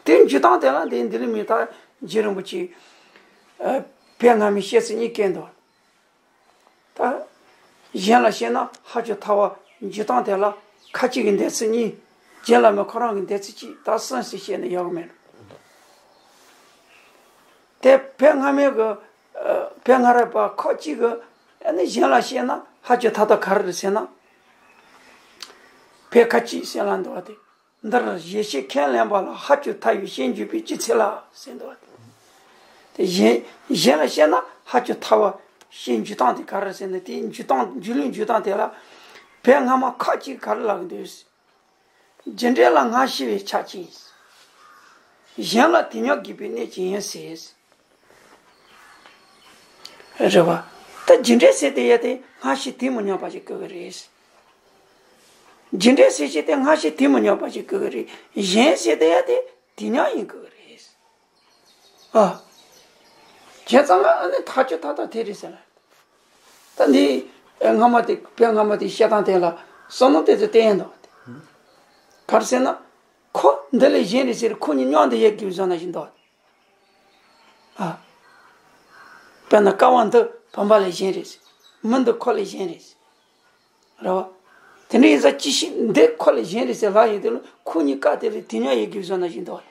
དེ་འཇུག་སྟངས་དེ་ལ་འདི་འདི་ལ་མི་ད་རྗེ་རིན་པོ་ཆེ། ཨ། བོད་སྔ་མའི་བཤད་སྲོལ་གཉིས་བཀོད་འདུག་ད་གཞན་ལ་བཤད་ན་ཧ་ཅང་ཐལ་བ་འཇུག་སྟངས་དེ་ལ་ཁ་ཅིག་གི་འདོད་ཚུལ་གཉིས། རྗེ་བླ་མ་ཁོ་རང་གི་འདོད་ཚུལ་གཅིག་ད་གསུམ་ཟེར་བཤད་ན་ཡག་གི་མེད། དེ་བོད་སྔ་མའི་གི་ཨ། བོད་སྔ་རབས་པ་ཁ་ཅིག་གིས་ཨ་ནི་གཞན་ལ་བཤད་ན་ཧ་ཅང་ཐལ་ཐལ་ག་རེ་རེད་ཟེར་ན། བོད་ཁ་ཅིག་ཟེར་ལ་འདུག་བ་དེ། འདིར་གཞན་བཤད་ཁས་ལེན་པ་ལ་ཧ་ཅང་ཐལ་བའི་བཤད་འཇུག་པའི་སྤྱི་ཚིག་ལ་ཟེར་འདུག་བ་དེ། དེ་གཞན་གཞན་ལ་བཤད་ན་ཧ་ཅང་ཐལ་བ་བཤད་འཇུག་སྟངས་དེ་ག་རེ་ཟེར་ན་དེ་འཇུག་སྟངས་འཇུག་ལུགས་འཇུག་སྟངས་དེ་ལ་བོད་སྔ་མ་ཁ་ཅིག་ག་རེ་ལབ་ཀྱི་འདུག་རྒྱུ་འབྲས་ལ་སྔ་ཕྱི་བའི་ཆ་ཅན། གཞན་ལ་དེ་ཉིད་དགོས་པའི་གནད་ཀྱང་ཡིན་ཟེར། རེད་བ། ད་རྒྱུ་འབྲས་ཟེར་དེ་ཡ་དེ་སྔ་ཕྱི་དེ་མི་སྙམ་པ་ཞིག་དགོས་ཀྱི་རེད། རྒྱུ་འབྲས་ཟེར་ཞིག་དེ་སྔ་ཕྱི་དེ་མི་སྙམ་པ་ཞིག་དགོས་ཀྱི་རེད། གཞན་ཟེར་དེ་ཡ་དེ་དེ་ཉིད་ཡིན་དགོས་ཀྱི་རེད། ཨ། བྱས་ཙང་ང་ཨ་ནི་ཐག་ཆོད་ཐག་ཐག་དེ་རེད་ཟེར་ལ། ད་འདི་སྔ་མ་དེ་བོད་སྔ་མ་དེ་བཤད་སྟངས་དེ་ལ་བསམ་བློ་དེ་ཚོ་བསྟན་ཡོད་འདུག་བ་དེ། ག་རེ་ཟེར་ན། ཁོ་འདི་ལས་གཞན་རེད་ཟེར་ཁོ་གཉིས་མཉམ་དུ་ཡོད་དགོས་བཟོ་ན་བཞིན་འདུག་བ་དེ། ཨ། དཔེར་ན་ཀ་བ་འདི་བུམ་པ་ལས་གཞན་རེད་ཟེར། མི་འདི་ཁོ་ལས་གཞན་རེད་ཟེར། རེད་བ། དེ་འདྲ་ཡིན་ཙང་ཅི་ཞིག་འདི་ཁོ་ལས་གཞན་རེད་ཟེར་ལབ་ཡོང་དུས་ལ་ཁོ་གཉིས་ཀ་དེ་ལས་དེ་ཉིད་ཡོད་དགོས་བཟོ་ན་བཞིན་འདུག་བ་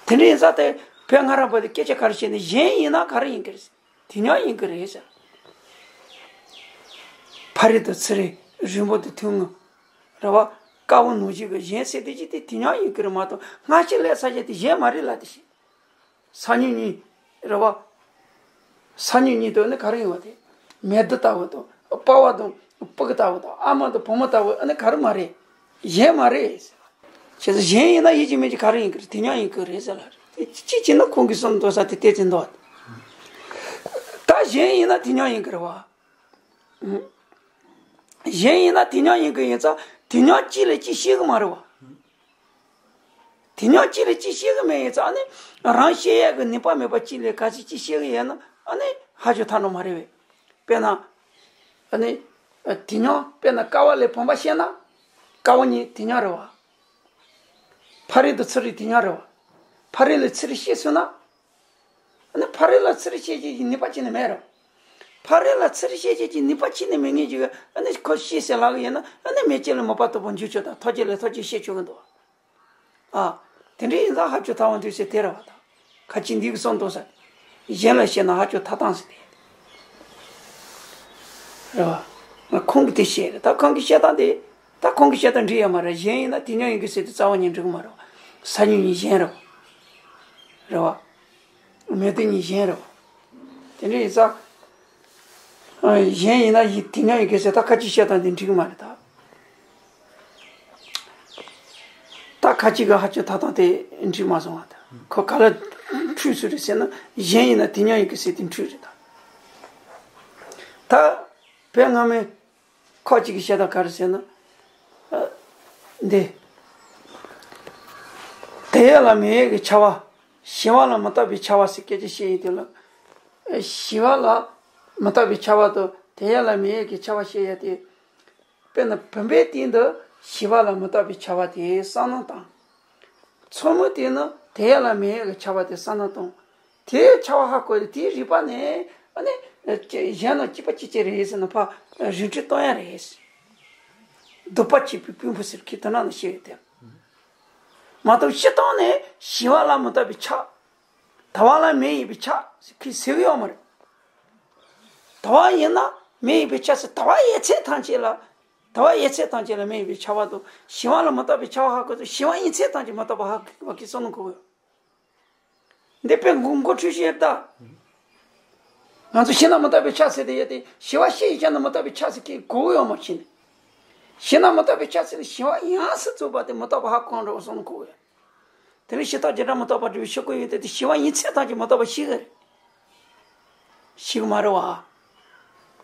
དེ། དེ་འདྲ་ཡིན་ཙང་དེ་བོད་སྔ་རབས་པ་དེ་སྐད་ཆ་ག་རེ་བཤད་ནས་གཞན་ཡིན་ན་ག་རེ་ཡིན་གི་རེད་ཟེར། དེ་ཉིད་ཡིན་གྱི་རེད་ཟེར། ཕ་རོལ་ཏུ་ཚུར་རེ་རིང་པོ་དེ་ཐུང་ངུ། རེད་བ། དཀར་པོ་ནུ་གཅིག་གི་གཞན་ཟེར་དེ་གཅིག་དེ་དེ་ཉིད་ཡིན་གྱི་རེད་མ་གཏོགས་སྔ་ཕྱི་ལས་ས་ཆ་དེ་གཞན་མ་རེད་ལ་དེ་བཞིན། ས་མྱུག་གཉིས། རེད་བ། ས་མྱུག་གཉིས་དོན་ནི་ག་རེ་ཡིན་བ་དེ། མེ་རྡུལ་ལྟ་བུ་དང་དཔའ་བ་དང་ སྤུ་གུ་ལྟ་བུ་དང་ཨ་མ་དང་བུ་མོ་ལྟ་བུ་ཨ་ནི་ག་རེ་མ་རེད། གཞན་མ་རེད། བྱས་ཙང་གཞན་ཡིན་ན་ཡིན་གཅིག་མིན་གཅིག་ག་རེ་ཡིན་གི་རེད། དེ་མཉམ་ཡིན་གི་རེད་ཟེར་ལ་རེད། དེ་གཅིག་བྱས་ན་ཁོང་གི་བསམ་འདུག་ས་དེ་བལྟས་ཙམ་འདུག་ད་གཞན་ཡིན་ན་དེ་མཉམ་ཡིན་གི་རེད་བ། གཞན་ཡིན་ན་དེ་མཉམ་ཡིན་གི་ཡིན་ཙང་དེ་མཉམ་གཅིག་ལས་གཅིག་ཤེས་གི་མ་རེད་བ། དེ་མཉམ་གཅིག་ལས་གཅིག་ཤེས་གི་མེད་ཡིན་ཙང་ཨ་ནི་རང་ཤེས་ཡས་གི་ནུས་པ་མེད་པ་གཅིག་ལས་ག་ཚོད་གཅིག་ཤེས་གི་ཡོད་ན་ཨ་ནི་ཧ་ཅང་ཐག་ནོར་མ་རེད་བས། དཔེར་ན། ཨ་ནི། དེ་མཉམ་དཔེར་ན་ཀ་བ་ལས་བུམ་པ་ཤེས་ན། ཀ་བ་གཉིས་དེ་མཉམ་རེད་བ། ཕ་རོལ་དང་ཚུ་རོལ་དེ་མཉམ་རེད་བ། ཕ་རོལ་ལས་ཚུ་རོལ་ཤེས་ཚུལ་ན། ཨ་ནི་ཕ་རོལ་ལ་ཚུར་ཤེས་བྱེད་ཀྱི་ནུས་པ་ཅི་ནས་མེད་རུང་། ཕ་རོལ་ལ་ཚུར་ཤེས་བྱེད་ཀྱི་ནུས་པ་ཅི་ནས་མེད་ངེས་ཀྱི་ཨ་ནི་ཁོ་ཤེས་ཟེར་ལབ་ཀྱི་ཡོད་ན་ཨ་ནི་མེ་ལྕེ་ལས་མོས་པ་ལྟ་བུ་འཇུག་ཆོག་དང་ཐོགས་བཅས་ལས་ཐོགས་བཅས་ཤེས་ཆོག་གི་འདུག་ཨ། དེ་འདྲ་ཡིན་ཙང་ཧ་ཅང་ཐག་པ་འདུག་ཟེར་དེ་རེད་བ་དང་། ཁ་ཅིག་འདི་གི་གསུང་འདུག་ས། གཞན་ལ་བཤད་ན་ཧ་ཅང་ཐག་དང་ཟེར་དེ། རེད་བ། ང་ཁོང་གིས་དེ་བཤད་རེད། ད་ཁོང་གིས་བཤད་སྟངས་དེ། ད་ཁོང་གིས་བཤད་སྟངས་འགྲིག་ཡོད་མ་རེད། གཞན་ཡིན་ན་དེ་མཉམ་ཡིན་གི་ཟེར་དེ་རྩ་བ་ཉིད་འགྲིག་གི་མ་རེད་བ། ས་མྱུག་གཉིས་གཞན་རེད་བ། རེད་བ། མེ་དོན་གཉིས་གཞན་རེད་བ། དེ་འདྲ་ཡིན་ཙང་། གཞན་ཡིན་ན་ཡིན་དེ་མཉམ་ཡིན་གི་ཟེར་ད་ཁ་ཅིག་བཤད་སྟངས་དེ་འགྲིག་གི་མ་རེད་ད། ད་ཁ་ཅིག་གི་ཧ་ཅང་ཐག་དང་དེ་འགྲིག་མ་སོང་བ་དང་། ཁོ་ག་ལ་འཁྲུལ་སོང་རེད་ཟེར་ན་གཞན་ཡིན་ན་དེ་མཉམ་ཡིན་གི་ཟེར་དེ་འཁྲུལ་རེད་ད། ད་བོད་སྔ་མོའི་ཁ་ཅིག་གི་བཤད་སྟངས་ག་རེ་ཟེར་ན། ཨ། འདི། དེ་ཡོད་ལ་མེ་ཡོད་ཀྱི་ཆ་བ། ཞི་བ་ལ་མི་རྟག་པའི་ཆ་བ་ཟེར་སྐད་ཆ་བཤད་ཡོད་དེ་ལ། ཞི་བ་ལ་མི་རྟག་པའི་ཆ་བ་དང་དེ་ཡོད་ལ་མེ་ཡོད་ཀྱི་ཆ་བ་བཤད་ཡོད་དེ། དཔེར་ན་བུམ་པའི་སྟེང་དུ་ཞི་བ་ལ་མི་རྟག་པའི་ཆ་བ་དེ་བསམ་བློ་བཏང་། མཚོ་མོའི་སྟེང་ན་དེ་ཡོད་ལ་མེ་ཡོད་ཀྱི་ཆ་བ་དེ་བསམ་བློ་བཏང་། དེའི་ཆ་བ་ཧ་གོ་ཡ་དེའི་རིག་པ་ནས་ཨ་ནི་གཞན་ལ་སྐྱེས་པ་སྐྱེ་ཅི་རེད་ཟེར་ན་ཕར་རིག་འཕྲུལ་གཏོང་ཡ་རེད། སྡུག་པ་སྐྱེད་པའི་སྤུན་པོ་ཟེར་གྱི་དོན་ནང་ན་བཤད་ཡོད་དེ། མ་གཏོགས་སྤྱིར་བཏང་ནས་ཞི་བ་ལ་མི་རྟག་པའི་ཆ། དལ་བ་ལ་མེ་ཡིན་པའི་ཆ་ཟེར་གྱི་ཟེར་གྱི་ཡོད་མ་རེད། དལ་བ་ཡིན་ན་མེ་ཡིན་པའི་ཆ་ཟེར་དལ་བ་ཡོད་ཚད་ཐམས་ཅད་ལ། དལ་བ་ཡོད་ཚད་ཐམས་ཅད་ལ་མེ་ཡིན་པའི་ཆ་བ་དང་ཞི་བ་ལ་མི་རྟག་པའི་ཆ་བ་ཧ་གོ་ཚུལ་ཞི་བ་ཡོད་ཚད་ཐམས་ཅད་མི་རྟག་པ་ཧ་གོ་བ་གི་བསམ་བློ་འཁོར་གྱི་ཡོད། འདི་དཔེ་མགོ་མགོ་འཁྲུལ་ཞིག་ཡོད་ད། ང་ཚོ་ཞི་ན་མི་རྟག་པའི་ཆ་ཟེར་དེ་ཡོད་དེ་ཞི་བ་ཤེས་ཡིན་ཆ་ན་མི་རྟག་པའི་ཆ་ཟེར་གི་གོ་ཡོད་མ་ཤེས་ནས། ཞི་ན་མི་རྟག་པའི་ཆ་ཟེར་ནས་ཞི་བ་ཡང་སུ་རྫོགས་པ་དེ་མི་རྟག་པ་ཧ་གོ་འགྲོ་བསམ་བློ་འཁོར་གྱི་ཡོད། དེ་ནས་ཕྱི་ཐག་བཅད་སྒྲ་མི་རྟག་པར་སྒྲུབ་པའི་ཕྱིར་རྒོལ་ཡོན་ཏན་དེ་ཞི་བ་ཡིན་ཚད་ཐམས་ཅད་མི་རྟག་པ་ཤེས་གི་རེད། ཤེས་གི་མ་རེད་བ།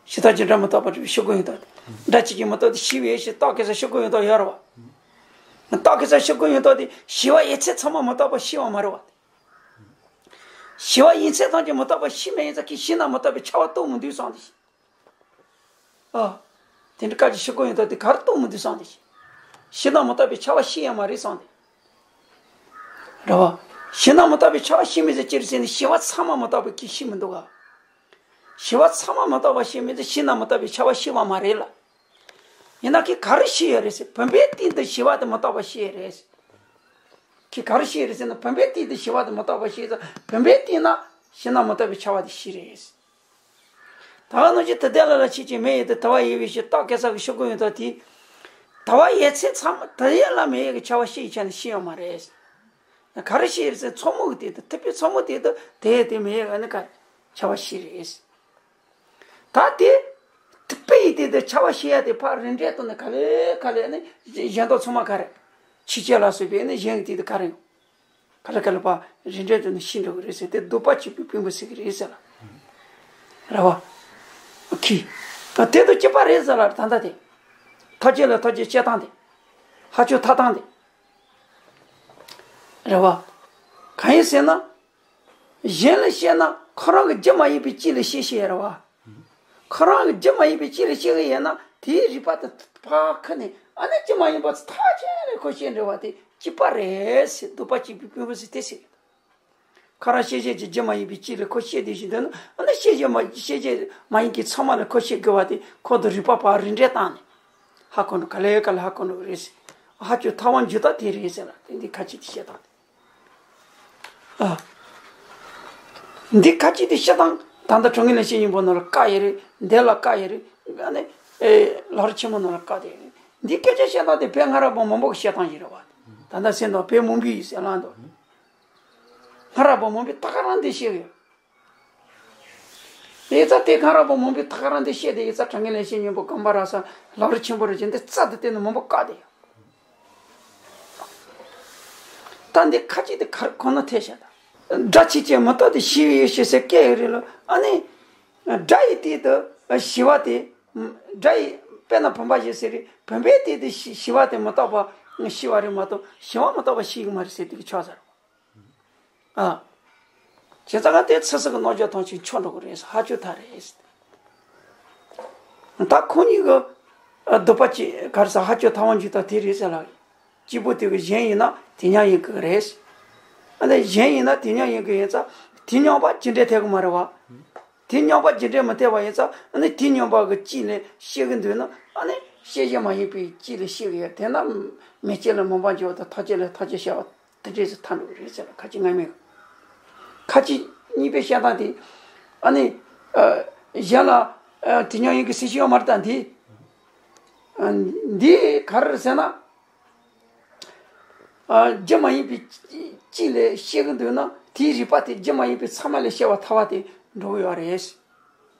ཕྱི་ཐག་བཅད་སྒྲ་མི་རྟག་པར་སྒྲུབ་པའི་ཕྱིར་རྒོལ་ཡོན་ཏན་དེ། སྒྲ་གཅིག་ཀྱང་མི་རྟག་སྟེ་ཤེས་པའི་ཕྱིར་རྟགས་ཀྱི་ས་ཕྱིར་རྒོལ་ཡོན་ཏན་ཡོད་རེད་བ། རྟགས་ཀྱི་ས་ཕྱིར་རྒོལ་ཡོན་ཏན་དེ་ཞི་བ་ཡོད་ཚད་ཚང་མ་མི་རྟག་པ་ཤེས་པ་མ་རེད་བ། ཞི་བ་ཡིན་ཚད་ཐམས་ཅད་མི་རྟག་པ་ཤེས་མེད་ཡིན་ཙང་གིས་ཞི་ན་མི་རྟག་པའི་ཆ་བ་རྟོགས་མི་འདུག་བསམ་སྟེ། ཨ། དེ་འདྲ་སྐབས་ཀྱི་ཕྱིར་རྒོལ་ཡོན་ཏན་དེ་ག་རེ་རྟོགས་མི་འདུག་བསམ་སྟེ། ཞི་ན་མི་རྟག་པའི་ཆ་བ་ཤེས་ཡ་མ་རེད་བསམ་སྟེ། རེད་བ། ཞི་ན་མི་རྟག་པའི་ཆ་བ་ཤེས་མི་ཟེར་ཅི་རེད་ཟེར་ན་ཞི་བ་ཚང་མ་མི་རྟག་པ་གིས་ཤེས་མི་འདུག་ག་ཞི་བ་ཚང་མ་མི་རྟག་པ་ཤེས་མི་ཚེ་ཞི་ན་མི་རྟག་པའི་ཆ་བ་ཤེས་པ་མ་རེད་ལ། ཡིན་ན་ཁྱེད་ག་རེ་ཤེས་ཡོད་རེད་ཟེར་བུམ་པའི་སྟེང་དུ་ཞི་བ་དེ་མི་རྟག་པ་ཤེས་ཡོད་རེད་ཟེར། ཁྱེད་ག་རེ་ཤེས་ཡོད་རེད་ཟེར་ན་བུམ་པའི་སྟེང་དུ་ཞི་བ་དེ་མི་རྟག་པ་ཤེས་ཙང་བུམ་པའི་སྟེང་ན་ཞི་ན་མི་རྟག་པའི་ཆ་བ་དེ་ཤེས་རེད་ཟེར། ད་ག་ནང་བཞིན་དེ་དེ་ལ་ལ་ཆེས་ཀྱི་མེ་ཡིན་ཏེ་དལ་བ་ཡོད་པའི་ཕྱིར་རྟགས་ཀྱི་ས་གི་ཕྱིར་རྒོལ་ཡོན་ཏན་དེ། དལ་བ་ཡོད་ཚད་ཚང་མ་དེ་ཡོད་ལ་མེ་ཡོད་ཀྱི་ཆ་བ་ཤེས་ཡི་ཆ་ནས་ཤེས་ཡོད་མ་རེད། ག་རེ་ཤེས་ཡོད་ཟེར་མཚོ་མོ་གི་སྟེང་དུ་ཐིགས་པའི་མཚོ་མོ་སྟེང་དུ་དེ་ཡོད་དེ་མེ་ཡོད་ཨ་ནི་ག་ཆ་བ་ཤེས་རེད། ད་དེ། ཐིགས་པའི་སྟེང་དུ་ཆ་བ་ཤེས་ཡ་དེ་ཕར་རིགས་འགྲེ་གཏོང་ནས་ག་ལེ་ག་ལེ་ཨ་ནི་གཞན་དག་ཚང་མ་ག་རེ། ཕྱི་བྱས་ལ་སོགས་པའི་ཨ་ནི་གཞན་གྱི་སྟེང་དུ་ག་རེ་ཡོང་། ག་ལེ་ག་ལེ་ཕར་རིགས་འགྲེ་གཏོང་ནས་ཤེས་འགྲོ་གི་རེད་ཟེར་དེ་སྡུག་པ་གཅིག་པུའི་སྤུན་པོ་ཟེར་གི་རེད་ཟེར་ལ། རེད་བ། ཁི། དེ་དང་གཅིག་པ་རེད་ཟེར་ལ་ད་ལྟ་དེ། ཐག་བཅད་ལ་ཐག་བཅད་བཅད་སྟངས་དེ། ཧ་ཅང་ཐག་སྟངས་དེ། རེད་བ། གང་ཡིན་ཟེར་ན། གཞན་ལ་བཤད་ན་ཁོ་རང་གི་རྒྱུ་མ་ཡིན་པའི་སྤྱི་ལ་བཤད་བཤད་རེད་བ། ཁོ་རང་གི་རྒྱུ་མ་ཡིན་པའི་སྤྱི་ལ་བཤད་གི་ཡོད་ན་དེའི་རིགས་པ་དེ་ཕར་ཁུར་ནས་ཨ་ནི་རྒྱུ་མ་ཡིན་པ་ཐག་ཆོད་ནས་ཁོ་བཤད་འགྲོ་བ་དེ་གཅིག་པ་རེད་ཟེར་སྡུག་པ་གཅིག་པུའི་སྤུན་པོ་ཟེར་དེ་ཟེར། ཁོ་རང་བཤད་བཤད་ཀྱི་རྒྱུ་མ་ཡིན་པའི་སྤྱི་ལ་ཁོ་བཤད་བསྡད་བཞིན་འདུག་ན་ཨ་ནི་བཤད་བཤད་མ་བཤད་བཤད་མ་ཡིན་གྱི་ཚང་མ་ལ་ཁོ་བཤད་དགོས་བ་དེ་ཁོ་དང་རིགས་པ་ཕར་རིགས་འགྲེ་བཏང་ནས་ཧ་གོ་འགྲོ་ག་ལེ་ག་ལེ་ཧ་གོ་འགྲོ་གི་རེད་ཟེར། ཧ་ཅང་ཐག་པ་འཇུ་སྟངས་དེ་རེད་ཟེར་ལ་དེ་འདི་ཁ་ཅིག་དེ་བཤད་སྟངས་དེ། ཨ། འདི་ཁ་ཅིག་དེ་བཤད་སྟངས་ད་ལྟ་དྲང་ངེས་ལེགས་བཤད་སྙིང་པོ་ནང་ལ་བཀག་ཡོད་རེད། འདི་ལ་བཀག་ཡོད་རེད། ཨ་ནི། ཨེ། ལམ་རིམ་ཆེན་མོ་ནང་ལ་བཀག་དེ་ཡོད་རེད། འདི་སྐད་ཆ་བཤད་སྟངས་དེ་བོད་སྔ་རབས་པ་མང་པོ་གི་བཤད་སྟངས་ཤིག་རེད་བ། ད་ལྟ་ཟེར་འདུག་བོད་མང་པོས་ཟེར་ལབ་འདུག་སྔ་རབས་པ་མང་པོས་ད་ག་རང་འདི་བཤད་གི་ཡོད། དེ་ཙ་དེ་གང་ར་པོ་མང་པོའི་ཐག་རང་དེ་བཤད་དེ་ཡི་ཙ་དྲང་ངེས་ལས་བཤད་སྙིང་པོ་གང་པ་ར་ས་ལག་རི་ཆེན་པོ་ར་ཅན་དེ་ཙ་དེ་བལྟས་ནས་མང་པོ་བཀག་དེ་ཡོད། ད་འདི་ཁ་ཅིག་དེ་གར་ཁོ་ན་ཐལ་བྱ་ད། དགྲ་ཆེ་ཆེ་མི་རྟག་དེ་ཞི་བའི་ཡེ་ཤེས་ཟེར་སྐད་ཡོད་རེད་ལ། ཨ་ནི། དགྲ་ཡི་སྟེང་དུ་ཞི་བ་དེ། དགྲ་ཡི་དཔེར་ན་བུམ་པ་བཞིན་ཟེར་རེད། བུམ་པའི་སྟེང་དུ་ཞི་ཞི་བ་དེ་མི་རྟག་པ་ཞི་བ་རེད་མ་གཏོགས་ཞི་བ་མི་རྟག་པ་ཞི་གི་མ་རེད་ཟེར་དེ་གི་ཆོག་ཟེར། ཨ། བྱས་ཙང་ང་དེ་ཚེ་སྲོག་གི་རྣམ་འགྱུར་ཐམས་ཅད་འཆོར་འགྲོ་གི་རེད། ཧ་ཅང་ཐལ་རེད། ད་ཁོང་གཉིས་ཀྱི་སྡུག་པ་ཅིག་ག་རེ་ཟེར་ཧ་ཅང་ཐལ་བ་འཇུག་སྟངས་དེ་རེད་ཟེར་ལ། གཅིག་པོ་དེ་གི་གཞན་ཡིན་ན་དེ་མཉམ་ཡིན་གི་རེད། ཨ་ནི་གཞན་ཡིན་ན་དེ་མཉམ་ཡིན་གི་ཡིན་ཙང་དེ་མཉམ་པ་ཅི་འདྲ་ཐལ་གི་མ་རེད་བ། དེ་མཉམ་པ་ཅི་འདྲ་མི་ཐལ་བ་ཡིན་ཙང་ཨ་ནི་དེ་མཉམ་པ་གི་དཀྱིལ་ལ་ཤེས་གི་འདུག་ན་ཨ་ནི་ཤེས་བྱ་མ་ཡིན་པའི་དཀྱིལ་ལ་ཤེས་གི་ཡོད། དེས་ན་མེ་ལྕེ་ལ་མུན་པ་འཇོག་དང་ཐག་ཆོད་ལ་ཐག་ཆོད་བྱ་བ། དེ་འདྲས་སུ་ཐལ་འགྲོ་གི་རེད་ཟེར་ལ། ཁ་ཅིག་སྔ་མའི། ཁ་ཅིག་གཉིས་པའི་བཤད་སྟངས་དེ། ཨ་ནི། ཨ། གཞན་ལ། ཨ། དེ་མཉམ་ཡིན་གྱི་ཟེར་ཤེས་ཡོད་མ་རེད་ད་འདི། ཨ། འདི་ག་རེ་རེད་ཟེར་ན། ཨ། རྒྱུ་མ་ཡིན་པའི་དཀྱིལ་ལ་ཤེས་ཀྱི་འདུག་ན་དེའི་རིགས་པ་དེ་རྒྱུ་མ་ཡིན་པའི་ཚད་མ་ལ་ཤེས་པ་ཐལ་བ་དེ་འགྲོ་གི་ཡོད་རེད།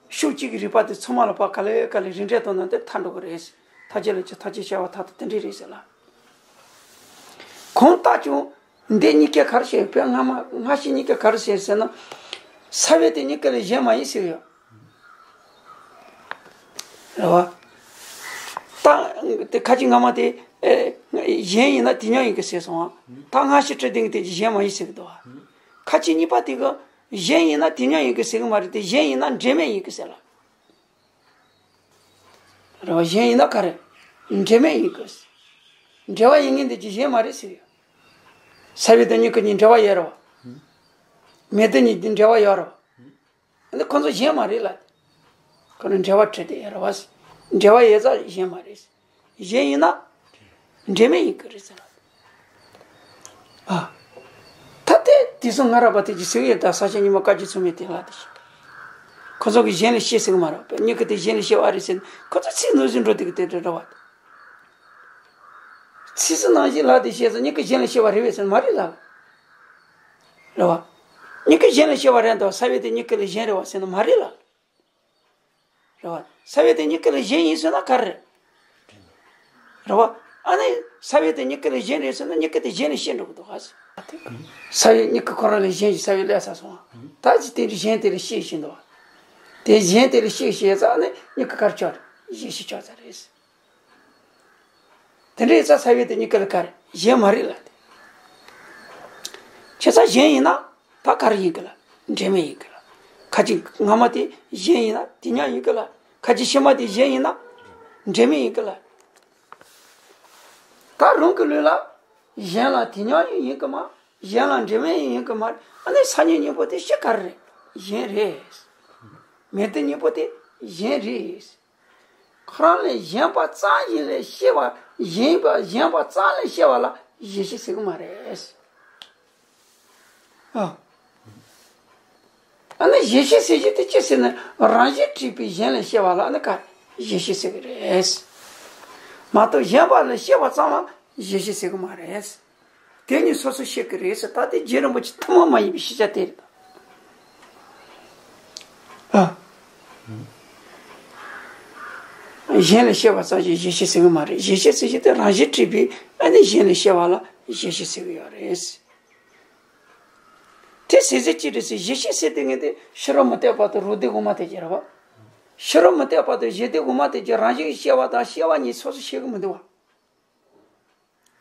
ཕྱོགས་གཅིག་གི་རིགས་པ་དེ་ཚང་མ་ལ་ཕར་ག་ལེ་ག་ལེ་རིགས་འགྲེ་གཏོང་ན་དེ་ཐལ་འགྲོ་གི་རེད། ཐག་ཆོད་ལ་ཅི་ཐག་ཆོད་བྱ་བ་ཐ་དད་དེ་འདྲས་རེད་ཟེར་ལ། གང་ལྟར་ཀྱང་འདི་གཉིས་ཀ་ག་རེ་བཤད་ཡོད་པས། སྔ་མ་སྔ་ཕྱི་གཉིས་ཀ་ག་རེ་བཤད་ཟེར་ན། ས་བོན་དེ་གཉིས་ཀ་ལས་གཞན་མ་ཡིན་ཟེར་ཡོད། རེད་བ། ད་དེ་ཁ་ཅིག་སྔ་མ་དེ་ཨེ་གཞན་ཡིན་ན་དེ་མཉམ་ཡིན་གྱི་ཟེར་སོང་བ། ད་སྔ་ཕྱི་དྲི་སྟེང་དེ་གཞན་མ་ཡིན་ཟེར་གི་འདུག་བ། ཁ་ཅིག་གཉིས་པ་དེ་གི་གཞན་ཡིན་ན་དེ་མཉམ་ཡིན་གྱི་ཟེར་གི་མ་རེད་དེ། གཞན་ཡིན་ན་འབྲེལ་མེད་ཡིན་གྱི་ཟེར་ལ། རེད་བ། གཞན་ཡིན་ན་ག་རེ། འབྲེལ་མེད་ཡིན་གྱི། འབྲེལ་བ་ཡིན་ངེས་འདི་ཅི་གཞན་མ་རེད་ཟེར་ཡོད། ས་བོན་དེ་གཉིས་ཀྱི་གཉིས་འབྲེལ་བ་ཡོད་རེད་བ། མེ་དེ་གཉིས་འབྲེལ་བ་ཡོད་རེད་བ། འདི་ཁོ་ཚོ་གཞན་མ་རེད་ལ། ཁོ་ནི་འབྲེལ་བ་བྲལ་ཏེ་ཡོད་རེད་བ། འབྲེལ་བ་ཡོད་ཙང་གཞན་མ་རེད། གཞན་ཡིན་ན། འབྲེལ་མེད་ཡིན་གྱི་རེད་ཟེར་ལ། ཨ། ད་དེ་དེ་སོང་ང་ར་པ་དེ་ཅི་ཟེར་ཡོད་ད། ས་ཆ་ཉི་མ་བཀའ་བརྒྱུད་མཚུངས་མེད་དེ་ལ་དེ་ཞིག་ཁོ་ཚོ་གི་གཞན་ལས་ཤེས་ཟེར་གི་མ་རེད་པས། མྱི་གི་དེ་གཞན་ལས་ཤེས་པ་རེད་ཟེར་ན་ཁོ་ཚོ་ཚིག་ནོར་བཞིན་འགྲོ་དེ་གི་དེ་འདྲ་འདྲ་བ། ཚིག་སུ་ནང་བཞིན་ལ་དེ་བཤད་ཚོ་མྱི་གི་གཞན་ལས་ཤེས་པ་རེད་བས་ཟེར་ན་མ་རེད་ལ། རེད་བ། མྱི་གི་གཞན་ལས་ཤེས་པ་རེད་འདུག་ས་བོན་དེ་མྱི་གི་ལས་གཞན་རེད་བ་ཟེར་ན་མ་རེད་ལ། རེད་བ། ས་བོན་དེ་མྱི་གི་ལས་གཞན་ཡིན་ཟེར་ན་ག་རེ་རེད། རེད་བ། ཨ་ནི་ས་བོན་དེ་མྱི་གི་ལས་གཞན་རེད་ཟེར་ན་མྱི་གི་དེ་གཞན་ལས་ཤེས་འགྲོ་གི་འདུག་ག་ཟེར། ས་བོན་མྱི་གི་ཁོ་རང་ལས་གཞན་ཞིག་ས་བོན་ལས་ས་སོང་བ། ད་ཅི་དེ་འདྲ་གཞན་དེ་ལས་ཤེས་བཞིན་འདུག་བ། དེ་གཞན་དེ་ལས་ཤེས་ཤེས་ཙང་ནི་མྱི་གི་གར་ཆོག་རེད། གཞན་ཤེས་ཆོག་ཙང་རེད། དེ་འདྲ་ཡིན་ཙང་ས་བོན་དེ་མྱི་གི་ལ་ག་རེ་གཞན་མ་རེད་ལ་དེ། བྱས་ཙང་གཞན་ཡིན་ན་ད་ག་རེ་ཡིན་གི་ལ། འབྲེལ་མེད་ཡིན་གི་ལ། ཁ་ཅིག་སྔ་མ་དེ་གཞན་ཡིན་ན་དེ་མཉམ་ཡིན་གི་ལ། ཁ་ཅིག་ཕྱི་མ་དེ་གཞན་ཡིན་ན་འབྲེལ་མེད་ཡིན་གི་ལ། ད་རང་གི་ལུགས་ལ་གཞན་ལ་དེ་མཉམ་ཡིན་གི་མ། གཞན་ལ་འབྲེལ་མེད་ཡིན་གི་མ། ཨ་ནི་སང་ཉིན་གཉིས་པོ་དེ་ཤི་ག་རེ་རེད། གཞན་རེད། མེ་དེ་གཉིས་པོ་དེ་གཞན་རེད། ཁོ་རང་ལས་གཞན་པ་ཙམ་ཞིག་ལས་ཤེས་པ་གཞན་པ་གཞན་པ་ཙམ་ལས་ཤེས་པ་ལ་གཞི་ཤེས་ཟེར་གི་མ་རེད། ཨ། ཨ་ནི་གཞི་ཤེས་ཟེར་གྱི་དེ་ཅི་ཟེར་ན་རང་བཞིན་གྲུབ་པའི་གཞན་ལས་ཤེས་པ་ལ་ནི་ག་གཞི་ཤེས་ཟེར་གི་རེད། མ་གཏོགས་གཞན་པ་ལས་ཤེས་པ་ཙམ་ལ་གཞི་ཤེས་ཟེར་གི་མ་རེད། དེ་ནི་སོ་སོ་ཤེས་ཀྱི་རེད་ཟེར། ད་དེ་རྗེ་རིན་པོ་ཆེ་ཐུན་མོང་མ་ཡིན་པའི་ཤེས་བྱ་དེ་རེད། ཨ། གཞན་ལས་ཤེས་པ་ཙམ་ཞིག་གཞི་ཤེས་ཟེར་གི་མ་རེད། གཞི་ཤེས་ཟེར་གྱི་དེ་རང་བཞིན་གྲུབ་པའི་ཨ་ནི་གཞན་ལས་ཤེས་པ་ལ་གཞི་ཤེས་ཟེར་གི་ཡོད་རེད། དེ་ཟེར་ཚད་ཅི་རེད་ཟེར། གཞི་ཤེས་ཟེར་དེ་ངས་དེ་ཕྱི་རོལ་མུ་སྟེགས་པ་དང་རོ་སྡེ་དགུ་མ་དེ་ཅི་རེད་བ། ཕྱི་རོལ་མུ་སྟེགས་པ་དང་རོ་སྡེ་དགུ་མ་དེ་ཅི་རང་བཞིན་གྱི་ཤེས་པ་དང་ཤེས་པ་གཉིས་སོ་སོ་ཤེས་གི་མི་འདུག་བ།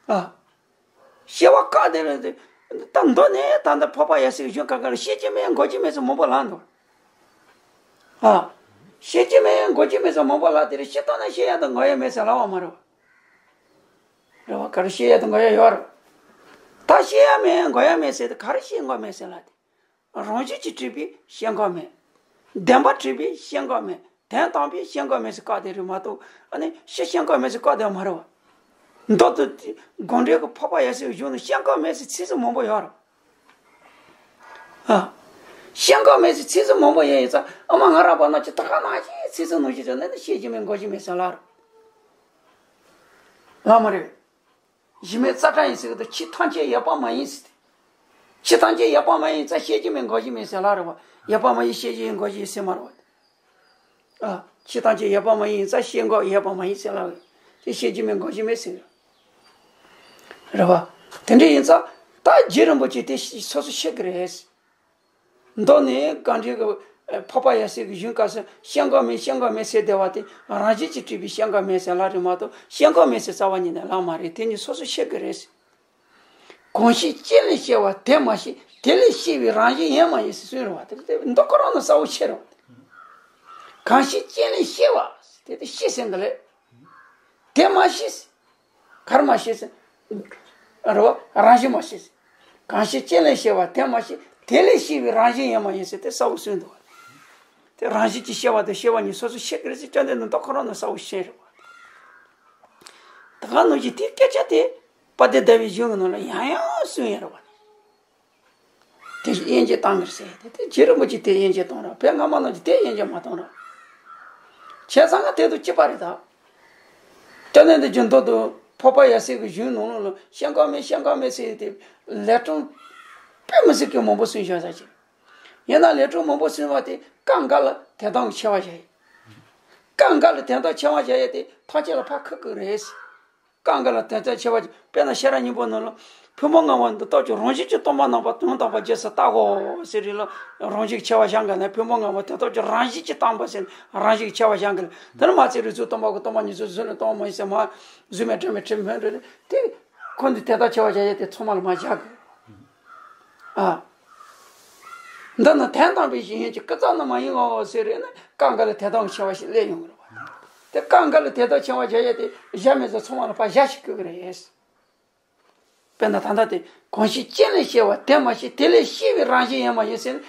ཨ། ཤེས་པ་བཀག་དེ་རེད་དེ། ད་མདོ་ནས་ད་ལྟ་འཕགས་པ་ཡབ་སྲས་གཞུང་གང་ག་ལ་ཤེས་ཀྱི་མེད་འགོག་གྱི་མེད་ཟེར་མང་པོ་ལབ་འདུག་ཨ། ཤེས་ཀྱི་མེད་འགོག་གྱི་མེད་ཟེར་མང་པོ་ལབ་དེ་རེད། ཤེས་བཏང་ན་ཤེས་ཡག་དང་འགོག་ཡག་མེད་ཟེར་ལབ་པ་མ་རེད་བ། རེད་བ། ག་རེ་ཤེས་ཡག་དང་འགོག་ཡག་ཡོད་རེད། ད་ཤེས་ཡག་མེད་འགོག་ཡག་མེད་ཟེར་དེ་ག་རེ་ཤེས་འགོག་མེད་ཟེར་ལབ་དེ། རང་བཞིན་གྱིས་གྲུབ་པའི་ཤེས་འགོག་མེད། བདེན་པར་གྲུབ་པའི་ཤེས་འགོག་མེད། དོན་དམ་པའི་ཤེས་འགོག་མེད་ཟེར་བཀག་དེ་རེད་མ་གཏོགས་ཨ་ནི་ཤེས་ཤེས་འགོག་མེད་ཟེར་བཀག་དེ་མ་རེད་བ། མདོ་དང་དགོངས་འགྲེལ་གྱི་འཕགས་པ་ཡབ་སྲས་གཞུང་ནས་ཤེས་འགོག་མེད་ཟེར་ཚིག་ཟིག་མང་པོ་ཡོད་རེད། ཨ། ཤེས་འགོག་མེད་ཟེར་ཚིག་ཟིག་མང་པོ་ཡོད་ཡིན་ཙང་ཨ་མ་ང་རང་པ་ན་ཅི་ད་ག་ནང་བཞིན་ཚིག་ཟིག་ནང་བཞིན་ཟེར་ན་ནི་ཤེས་ཀྱི་མེད་འགོག་གི་མེད་ཟེར་ལབ་རེད། ལབ་མ་རེད། གཞི་མེད་རྩ་བྲལ་ཡིན་ཟེར་གི་འདུག་ཆོས་ཐམས་ཅད་ཡོད་པ་མ་ཡིན་ཟེར་ཏེ། ཆོས་ཐམས་ཅད་ཡོད་པ་མ་ཡིན་ཙང་ཤེས་ཀྱི་མེད་འགོག་གི་མེད་ཟེར་ལབ་རེད་བ། ཡོད་པ་མ་ཡིན་ཤེས་ཀྱི་ཡིན་འགོག་གི་ཡིན་ཟེར་མ་རེད་བ། ཨ། ཕྱི་ཐམས་ཅད་ཡོད་པ་མ་ཡིན་ཙང་ཤེས་འགོག་ཡོད་པ་མ་ཡིན་ཟེར་ལབ་ཀྱི། དེ་ཤེས་ཀྱི་མེད་འགོག་ཀྱི་མེད་ཟེར་གྱི་རེད་བ། དེ་འདྲ་ཡིན་ཙང་ད་རྗེ་རིན་པོ་ཆེ་དེ་སོ་སོ་ཤེས་ཀྱི་རེད། མདོ་ནས་གང་འདྲའི་གི་འཕགས་པ་ཡབ་སྲས་ཀྱི་གཞུང་སྐབས་སུ་ཤེས་འགོག་མེད་ཤེས་འགོག་མེད་ཟེར་བསྡད་པ་དེ་རང་བཞིན་གྱིས་གྲུབ་པའི་ཤེས་འགོག་མེད་ཟེར་ལབ་རེད་མ་གཏོགས། ཤེས་འགོག་མེད་ཟེར་རྩ་བ་ཉིད་ནས་ལབ་མ་རེད། དེ་གཉིས་སོ་སོ་ཤེས་ཀྱི་རེད། གང་ཞིག་རྐྱེན་ལས་སྐྱེ་བ་དེ་མ་ཤེས། དེ་ལས་སྐྱེ་བའི་རང་བཞིན་ཡིན་མ་ཡིན་ཟེར་གསུངས་རེད་བ། དེ་དེ་མདོ་ཁོ་རང་ནས་གསལ་པོ་ཤེས་རེད་བ། གང་ཞིག་རྐྱེན་ལས་སྐྱེ་བ་དེ་དེ་ཤེས་ཟིན་གི་ལས། དེ་མ་ཤེས། གར་མ་ཤེས་ཟེར། རེད་བ། རང་བཞིན་མ་ཤེས་ཟེར། གང་ཞིག་རྐྱེན་ལས་སྐྱེ་བ་དེ་མ་ཤེས། དེ་ལས་སྐྱེ་བའི་རང་བཞིན་ཡིན་མ་ཡིན་ཟེར་དེ་གསལ་པོ་གསུངས་འདུག་བ། དེ་རང་བཞིན་གྱིས་སྐྱེ་བ་དང་སྐྱེ་བ་གཉིས་སོ་སོ་ཤེས་ཀྱི་རེད་ཟེར། བཅོམ་ལྡན་འདས་མདོ་ཁོ་རང་ནས་གསལ་པོ་བཤད་རེད་བ། ད་ག་ནང་བཞིན་དེ་སྐད་ཆ་དེ་དཔལ་ལྡན་ཟླ་བའི་གཞུང་གི་ནང་ལ་ཡང་ཡང་གསུངས་ཡོད་རེད་བ། དེ་དབྱེ་འབྱེད་བཏང་གི་རེད་ཟེར། དེ་དེ་རྗེ་རིན་པོ་ཆེ་དེ་དབྱེ་འབྱེད་བཏང་ར། བོད་སྔ་མ་ནང་བཞིན་དེ་དབྱེ་འབྱེད་མ་བཏང་ར། བྱས་ཙང་ང་དེ་དང་གཅིག་པ་རེད་ད། བཅོམ་ལྡན་འདས་ཀྱི་མདོ་དང་འཕགས་པ་ཡབ་སྲས་ཀྱི་གཞུང་ནང་ལོགས་ལ་ཤེས་འགོག་མེད་ཤེས་འགོག་མེད་ཟེར་དེ་ལས་སྒྲོམ་དཔེ་མི་སྲིད་ཀྱི་མང་པོ་གསུངས་བཞག་ས་ཅིག། ཡིན་ན་ལས་སྒྲོམ་མང་པོ་གསུངས་པ་དེ་སྐབས་འགའ་ལ་དོན་དམ་གྱི་ཆེ་བ་བཞག་ཡོད། སྐབས་འགའ་ལ་དོན་དམ་ཆེ་བ་བཞག་ཡོད་དེ་ཐམས་ཅད་ལ་ཕར་ཁུག་གི་རེད། སྐབས་འགའ་ལ་དོན་དམ་ཆེ་བ། དཔེར་ན་ཤེས་རབ་སྙིང་པོ་ནང་ལ་ཕུང་པོ་ལྔ་པོ་འདི་དག་ཀྱང་རང་བཞིན་གྱིས་སྟོང་པར་སྣང་བ་དོན་དམ་པར་རྗེས་སུ་བལྟའོ་ཟེར་རེད་ལ། རང་བཞིན་གྱི་ཆེ་བ་བཞག་འགའ་ན་ཕུང་པོ་ལྔ་པོ་དེ་དག་ཀྱང་རང་བཞིན་གྱིས་སྟོང་པ་ཟེར་རང་བཞིན་གྱི་ཆེ་བ་བཞག་འགའ་ལ། དེ་ནི་མ་ཚད་རིགས་ཚོགས་སྟོང་པ་གི་སྟོང་པ་ཉིད་ཚོགས་གཟུགས་ལས་སྟོང་པ་མ་ཡིན་ཟེར་མ། གཟུགས་མེད་དྲི་མེད་དྲི་མེད་རེད་དེ། ཁོ་འདི་དོན་དམ་ཆེ་བ་བཞག་ཡོད་དེ་ཚང་མ་ལ་མ་བཞག་གི། ཨ། འདི་ནི་དོན་དམ་པའི་གཞན་གྱི་སྐུ་ཚབ་ནི་མ་ཡིན་ནོ་ཟེར་རེད་ན་སྐབས་འགའ་ལ་དོན་དམ་ཆེ་བ་ཞིག་སླེབས་ཡོང་གི་རེད་བ། དེ་སྐབས་འགའ་ལ་དོན་དམ་ཆེ་བ་བཞག་ཡོད་དེ་བཞག་མེད་ཚོ་ཚང་མ་ལ་ཕར་བཞག་ཤིག་དགོས་ཀྱི་རེད། དཔེར་ན་ད་ལྟ་དེ་གང་ཞིག་རྐྱེན་ལས་སྐྱེ་བ་དེ་མ་ཤེས། དེ་ལས་སྐྱེ་བའི་རང་བཞིན་ཡིན་མ་ཡིན་ཟེར་ན།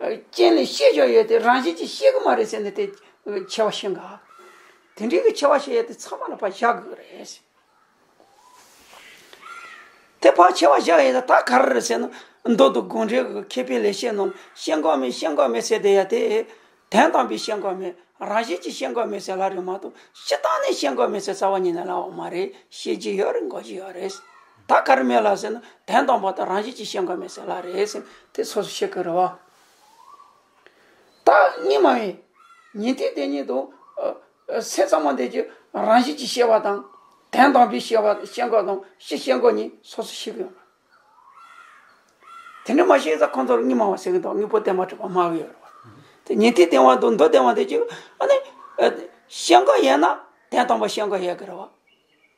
རྐྱེན་ལས་སྐྱེ་བཞག་ཡོད་དེ་རང་བཞིན་གྱིས་སྐྱེ་གི་མ་རེད་ཟེར་ན་དེ་ཆེ་བ་ཤེས་འགའ། དེ་འདྲའི་གི་ཆེ་བ་ཤེས་ཡོད་དེ་ཚང་མ་ལ་ཕར་བཞག་དགོས་ཀྱི་རེད། དེ་ཕར་ཆེ་བ་བཞག་ཡོད་ད་ད་ག་རེ་རེད་ཟེར་ན། མདོ་དང་དགོངས་འགྲེལ་གྱི་མཁས་པའི་ལེགས་བཤད་ནང་ཤེས་འགོག་མེད་ཤེས་འགོག་མེད་ཟེར་དེ་ཡ་དེ། དོན་དམ་པའི་ཤེས་འགོག་མེད། རང་བཞིན་གྱིས་ཤེས་འགོག་མེད་ཟེར་ལབ་རེད་མ་གཏོགས་སྤྱིར་བཏང་ནས་ཤེས་འགོག་མེད་ཟེར་རྩ་བ་ཉིད་ནས་ལབ་པ་མ་རེད། ཤེས་ཀྱི་ཡོད་རེད། འགོག་གི་ཡོད་རེད། ད་ག་རེ་མེད་ལབ་ཟེར་ན་དོན་དམ་པ་དང་རང་བཞིན་གྱིས་ཤེས་འགོག་མེད་ཟེར་ལབ་རེད་ཟེར་དེ་སོ་སོ་ཤེས་དགོས་རེད་བ། ད་གཉིས་མ་བས། ཉན་ཐོས་དེ་གཉིས་དང་། ཨ། ཨ། སེམས་ཙམ་པ་འདི་ཀྱི་རང་བཞིན་གྱིས་སྐྱེ་བ་དང་། དོན་དམ་པའི་སྐྱེ་བ་ཤེས་འགོག་དང་སྤྱི་སྐྱེ་འགོག་གཉིས་སོ་སོ་ཤེས་ཀྱི་ཡོད། དེ་འདྲ་མ་ཤེས་ཙང་ཁོང་ཚོར་གཉིས་མ་བ་ཟེར་གྱི་འདུག་དངོས་པོ་བདེན་པར་གྲུབ་པ་སྨྲ་གི་ཡོད་རེད་བ། དེ་ཉན་ཐོས་བདེན་པ་དང་མདོ་བདེན་པ་འདི་ཀྱི་ཨ་ནི། ཨ། ཤེས་འགོག་ཡོད་ན་དོན་དམ་པ་ཤེས་འགོག་ཡོད་ཀྱི་རེད་བ།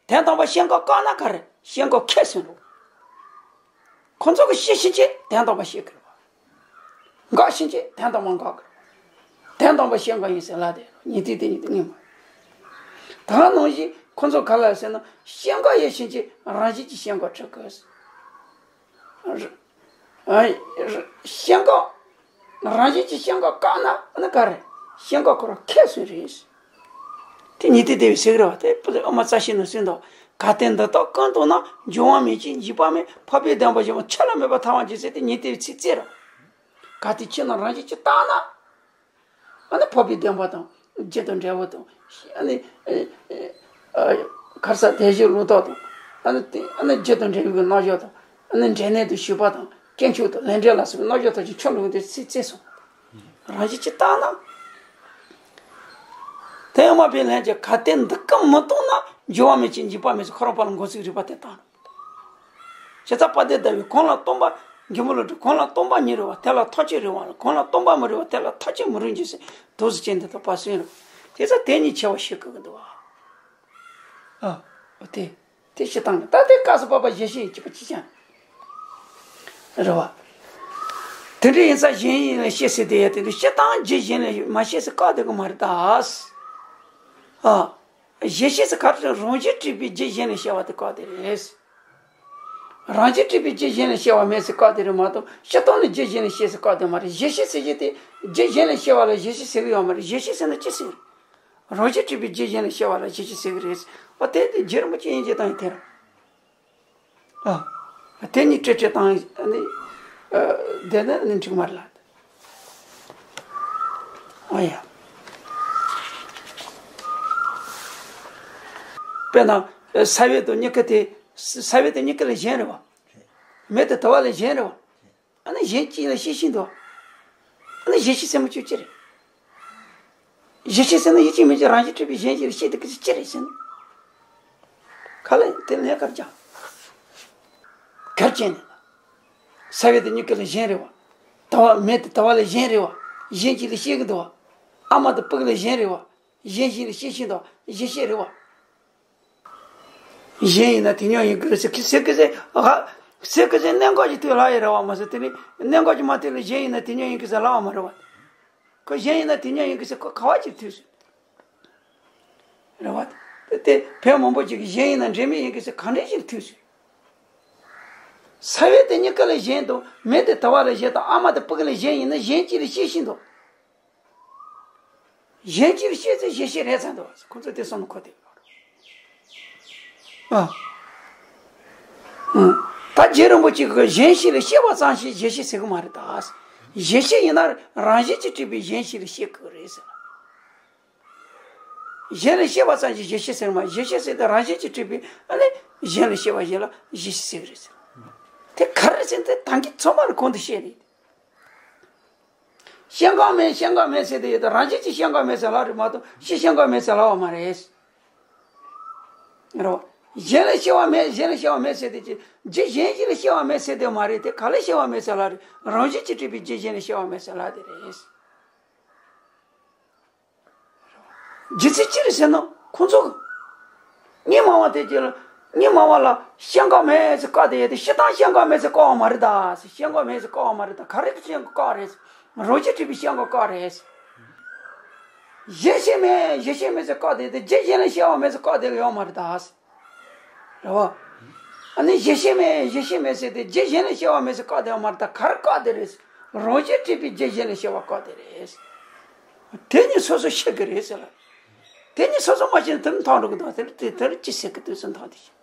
དོན་དམ་པ་ཤེས་འགོག་བཀག་ན་ག་རེ་ཤེས་འགོག་ཁེགས་སོང་འགྲོ། ཁོ་ཚོ་གི་ཤེས་ཤེས་ཀྱིས་དོན་དམ་པ་ཤེས་ཀྱི་རེད་བ། འགོག་ཤེས་ཀྱིས་དོན་དམ་པ་འགོག་གི་རེད། དོན་དམ་པ་ཤེས་འགོག་ཡིན་ཟེར་ལབ་དེ་ཉན་ཐོས་དེ་གཉིས་དེ་གཉིས་མ། ད་ནང་བཞིན་ཁོ་ཚོ་ག་ལ་ཟེར་ན་ཤེས་འགོག་ཡོད་ཤེས་ཀྱིས་རང་བཞིན་གྱིས་ཤེས་འགོག་གྲུབ་དགོས། ཨ། ཤེས་འགོག་རང་བཞིན་གྱིས་ཤེས་འགོག་བཀག་ན་ཨ་ནི་ག་རེ། ཤེས་འགོག་ཁོ་རང་ཁེགས་སོང་རེད། དེ་ཉན་ཐོས་སྡེ་པའི་ཟེར་གི་རེད་བ། དེ་དབུ་མ་རྩ་ཤེ་ནས་གསུངས་འདུག་གལ་ཏེ་འདི་དག་ཀུན་བཏང་ན། འབྱུང་བ་མེད་ཅིང་འཇིག་པ་མེད། འཕགས་པའི་བདེན་པ་ཞེས་པ་ཆ་ལ་མེད་པར་ཐལ་བར་འགྱུར་ཟེར་དེ་ཉན་ཐོས་པའི་ཚིག་རྩིས་རེད། གལ་ཏེ་ཁྱེད་རྣམས་རང་བཞིན་གྱིས་བརྟགས་ན། ཨ་ནི་འཕགས་པའི་བདེན་པ་དང་། རྒྱུ་དང་འབྲས་བུ་དང་། ཨ་ནི། ཨ། ཨ། གར་ས་དལ་བྱེད་ལོག་རྟོག་དང་། ཨ་ནི་དེ་ཨ་ནི་རྒྱུ་དང་འབྲས་བུའི་རྣམ་གཞག་དང་། ཨ་ནི་འབྲས་གནས་དང་ཞུགས་པ་དང་དཀོན་མཆོག་དང་ལས་འབྲས་ལ་སོགས་པའི་རྣམ་གཞག་ཐམས་ཅད་ཆ་ལུགས་དེ་ཚིག་རྩིས་སོང་། རང་བཞིན་གྱིས་བརྟགས་ན། དེ་ཡང་མ་པའི་ལན་གྱི་གལ་ཏེ་འདི་ཀུན་མི་གཏོང་ན། འབྱུང་བ་མེད་ཅིང་འཇིག་པ་མེད་ཟེར་ཁོ་རང་པ་ལ་མགོ་ཚིག་རིག་པ་དེ་བཏང་། བྱས་ཙང་དཔལ་ལྡན་ཟླ་བས་གང་ལ་སྟོང་པ། མགོན་པོ་ཀླུ་སྒྲུབ་གང་ལ་སྟོང་པ་ཉིད་རེད་བ། དེ་ལ་ཐམས་ཅད་རིག་པ་ལ། གང་ལ་སྟོང་པ་མི་རིག་པ། དེ་ལ་ཐམས་ཅད་མི་རིག་འགྱུར་ཟེར་དུས་སུ་ཅན་དེ་དག་པ་སུན་རེད། བྱས་ཙང་དེ་གཉིས་ཆེ་བ་ཤེས་དགོས་ཀྱི་འདུག་བ། ཨ། འོ་དེ། དེ་སྤྱིར་བཏང་གི་ད་དེ་སྐབས་སུ་བབ་པ་གཞི་ཤེས་ཀྱི་པ་ཅི་ཅང་རེད་བ། དེ་འདྲ་ཡིན་ཙང་གཞན་ཡིད་ལས་སྐྱེས་ཟེར་དེ་ཡ་དེ་འདྲ་སྤྱིར་བཏང་རྒྱུ་གཞན་ལས་མ་སྐྱེས་ཟེར་བཀག་བསྡད་ཀྱི་མ་རེད་ད། ཨ། གཞི་ཤེས་ཟེར་ག་རེ་རང་བཞིན་གྲུབ་པའི་རྒྱུ་གཞན་ལས་སྐྱེ་བ་དེ་བཀག་དེ་རེད། རང་བཞིན་གྲུབ་པའི་རྒྱུ་གཞན་ལས་སྐྱེ་བ་མེད་ཟེར་བཀག་དེ་རེད་མ་གཏོགས་སྤྱིར་བཏང་ནས་རྒྱུ་གཞན་ལས་སྐྱེ་ཟེར་བཀག་དེ་མ་རེད། གཞི་ཤེས་ཟེར་རྒྱུ་དེ་རྒྱུ་གཞན་ལས་སྐྱེ་བ་ལ་གཞི་ཤེས་ཟེར་གི་ཡོད་མ་རེད། གཞི་ཤེས་ཟེར་ན་ཅི་ཟེར། རང་བཞིན་གྲུབ་པའི་རྒྱུ་གཞན་ལས་སྐྱེ་བ་ལ་གཞི་ཤེས་ཟེར་གི་རེད། འོ་དེ་དེ་རྒྱུ་རིན་པོ་ཆེ་དབྱེ་འབྱེད་བཏང་ཡིན་དེ་རེད། ཨ། དེ་གཉིས་སྤྲོས་བྲལ་དང་ནི། ཨ། དེ་ནི་ནི་འགྲིག་མ་རེད་ལ། ཨ་ཡ། དཔེར་ན། ས་བོན་དང་མྱུ་གུ་དེ། ས་བོན་དང་མྱུ་གུ་ལས་གཞན་རེད་བ། མེ་དང་དུ་བ་ལས་གཞན་རེད་བ། ཨ་ནི་གཞན་གཅིག་ལ་ཤེས་བཞིན་དུ། ཨ་ནི་གཞན་ཤེས་ཟེར་མི་ཆོག་ཅི་རེད། གཞི་ཤེས་ཟེར་ན་ཡིད་ཀྱི་མིག་གིས་རང་བཞིན་འཁྲུལ་པའི་གཞན་གཞིར་ཤེས་དེ་གི་ཅི་རེད་ཟེར་ན། ག་ལ་དེ་ལན་གར་རྒྱག་གར་བྱས་ནས་ལ། ས་བོན་དེ་མྱུ་གུ་ལས་གཞན་རེད་བ། དུ་བ་མེ་དེ་དུ་བ་ལས་གཞན་རེད་བ། གཞན་གཅིག་ལས་སྐྱེ་གི་འདུག་བ། ཨ་མ་དེ་ཕྲུ་གུ་ལས་གཞན་རེད་བ། གཞན་གཞན་ལས་སྐྱེ་བཞིན་འདུག་བ། གཞི་ཤེས་རེད་བ། གཞན་ཡིན་ན་དེ་མྱོང་ཡིན་དགོས་ཟེར་གི་ཟེར་གི་ཟེར་ཨ། ཟེར་གི་ཟེར་གནད་འགག་ཅིག་ཐུག་ལ་ཡི་རེད་བ་མ་ཟད་དེ་ནི་གནད་འགག་ཅིག་མ་ཐུག་ལ་གཞན་ཡིན་ན་དེ་མྱོང་ཡིན་གི་ཟེར་ལ་བ་མ་རེད་བ། ཁོ་གཞན་ཡིན་ན་དེ་མྱོང་ཡིན་གི་ཟེར་ཁོ་ག་བ་ཅིག་ཐུག་སོང་། རེད་བ། དེ་བོད་མང་པོ་ཅིག་གིས་གཞན་ཡིན་ན་འབྲེལ་མེད་ཡིན་གི་ཟེར་ག་འདྲ་ཞིག་ཐུག་སོང་། ས་བོན་དེ་མྱུ་གུ་ལས་གཞན་དང་མེ་དེ་དུ་བ་ལས་གཞན་དང་ཨ་མ་དེ་ཕྲུ་གུ་ལས་གཞན་ཡིན་ན་གཞན་གཅིག་ལས་སྐྱེ་བཞིན་འདུག་གཞན་གཅིག་ལས་སྐྱེ་ཚེ་གཞི་ཤེས་རེད་ཚར་འདུག་ཁོ་ཚོ་དེ་བསམ་བློ་འཁོར་དེ། ཨ། ཨ། ད་རྗེ་རིན་པོ་ཆེ་གིས་གཞན་གཞི་ལས་སྐྱེ་བ་ཙམ་ཞིག་གཞི་ཤེས་ཟེར་གི་མ་རེད་ད། གཞི་ཤེས་ཡིན་ན་རང་བཞིན་གྱིས་གྲུབ་པའི་གཞན་གཞི་ལས་སྐྱེ་གི་རེད་ཟེར། གཞན་ལས་སྐྱེ་བ་ཙམ་ཞིག་གཞི་ཤེས་ཟེར་མ། གཞི་ཤེས་ཟེར་དེ་རང་བཞིན་གྱིས་གྲུབ་པའི་ཨ་ནི་གཞན་ལས་སྐྱེ་བ་གཞན་ལ་གཞི་ཤེས་ཟེར་གི་རེད་ཟེར། དེ་ག་རེ་ཟེར་དེ་ད་གིན་ཚང་མ་ལ་གོང་དུ་བཤད་རེད། སྐྱེ་འགག་མེད་སྐྱེ་འགག་མེད་ཟེར་དེ་ཡོད་དེ་རང་བཞིན་གྱིས་སྐྱེ་འགག་མེད་ཟེར་ལབ་རེད་མ་གཏོགས་གཞི་སྐྱེ་འགག་མེད་ཟེར་ལབ་པ་མ་རེད། རེད་བ། གཞན་ལས་སྐྱེ་བ་མེད་གཞན་ལས་སྐྱེ་བ་མེད་ཟེར་དེ་ཅི། རྒྱུ་གཞན་ཞིག་ལས་སྐྱེ་བ་མེད་ཟེར་དེ་མ་རེད་དེ་ག་ལས་སྐྱེ་བ་མེད་ཟེར་ལབ་རེད། རང་བཞིན་གྱིས་གྲུབ་པའི་རྒྱུ་གཞན་ལས་སྐྱེ་བ་མེད་ཟེར་ལབ་དེ་རེད། རྒྱུ་མཚན་ཅི་རེད་ཟེར་ན་ཁོང་ཚོ་གི་མི་སྨྲ་བ་དེ་གྱིས་ལ། མི་སྨྲ་བ་ལ་སྐྱེ་འགག་མེད་ཟེར་བཀག་དེ་ཡོད་དེ་སྤྱིར་བཏང་སྐྱེ་འགག་མེད་ཟེར་བཀག་པ་མ་རེད་ད་ཟེར། སྐྱེ་འགག་མེད་ཟེར་བཀག་པ་མ་རེད་ད། ག་རེ་གི་སྐྱེ་འགག་བཀག་རེད་ཟེར། རང་བཞིན་གྲུབ་པའི་སྐྱེ་འགག་བཀག་རེད་ཟེར། གཞི་ཤེས་མེད་གཞི་ཤེས་མེད་ཟེར་བཀག་དེ་ཡོད་དེ་རྒྱུ་གཞན་ལས་སྐྱེ་བ་མེད་ཟེར་བཀག་དེ་ཡོད་མ་རེད་ད་ཟེར། རེད་བ། ཨ་ནི་གཞི་ཤེས་མེད་གཞི་ཤེས་མེད་ཟེར་དེ་རྒྱུ་གཞན་ལས་སྐྱེ་བ་མེད་ཟེར་བཀག་དེ་ཡོད་མ་རེད་ད། ག་རེ་བཀག་དེ་རེད་ཟེར། རང་བཞིན་གྲུབ་པའི་རྒྱུ་གཞན་ལས་སྐྱེ་བ་བཀག་དེ་རེད་ཟེར། དེ་ནི་སོ་སོ་ཤེས་གི་རེད་ཟེར་ལ། དེ་ནི་སོ་སོ་མ་ཤེས་ན་དེ་ནི་ཐང་འགྲོ་གི་འདུག་དེ་ལ་དེ་དེ་ལ་ཅི་ཟེར་གི་འདུག་ཟེར་ཐང་དེ་ཤེས།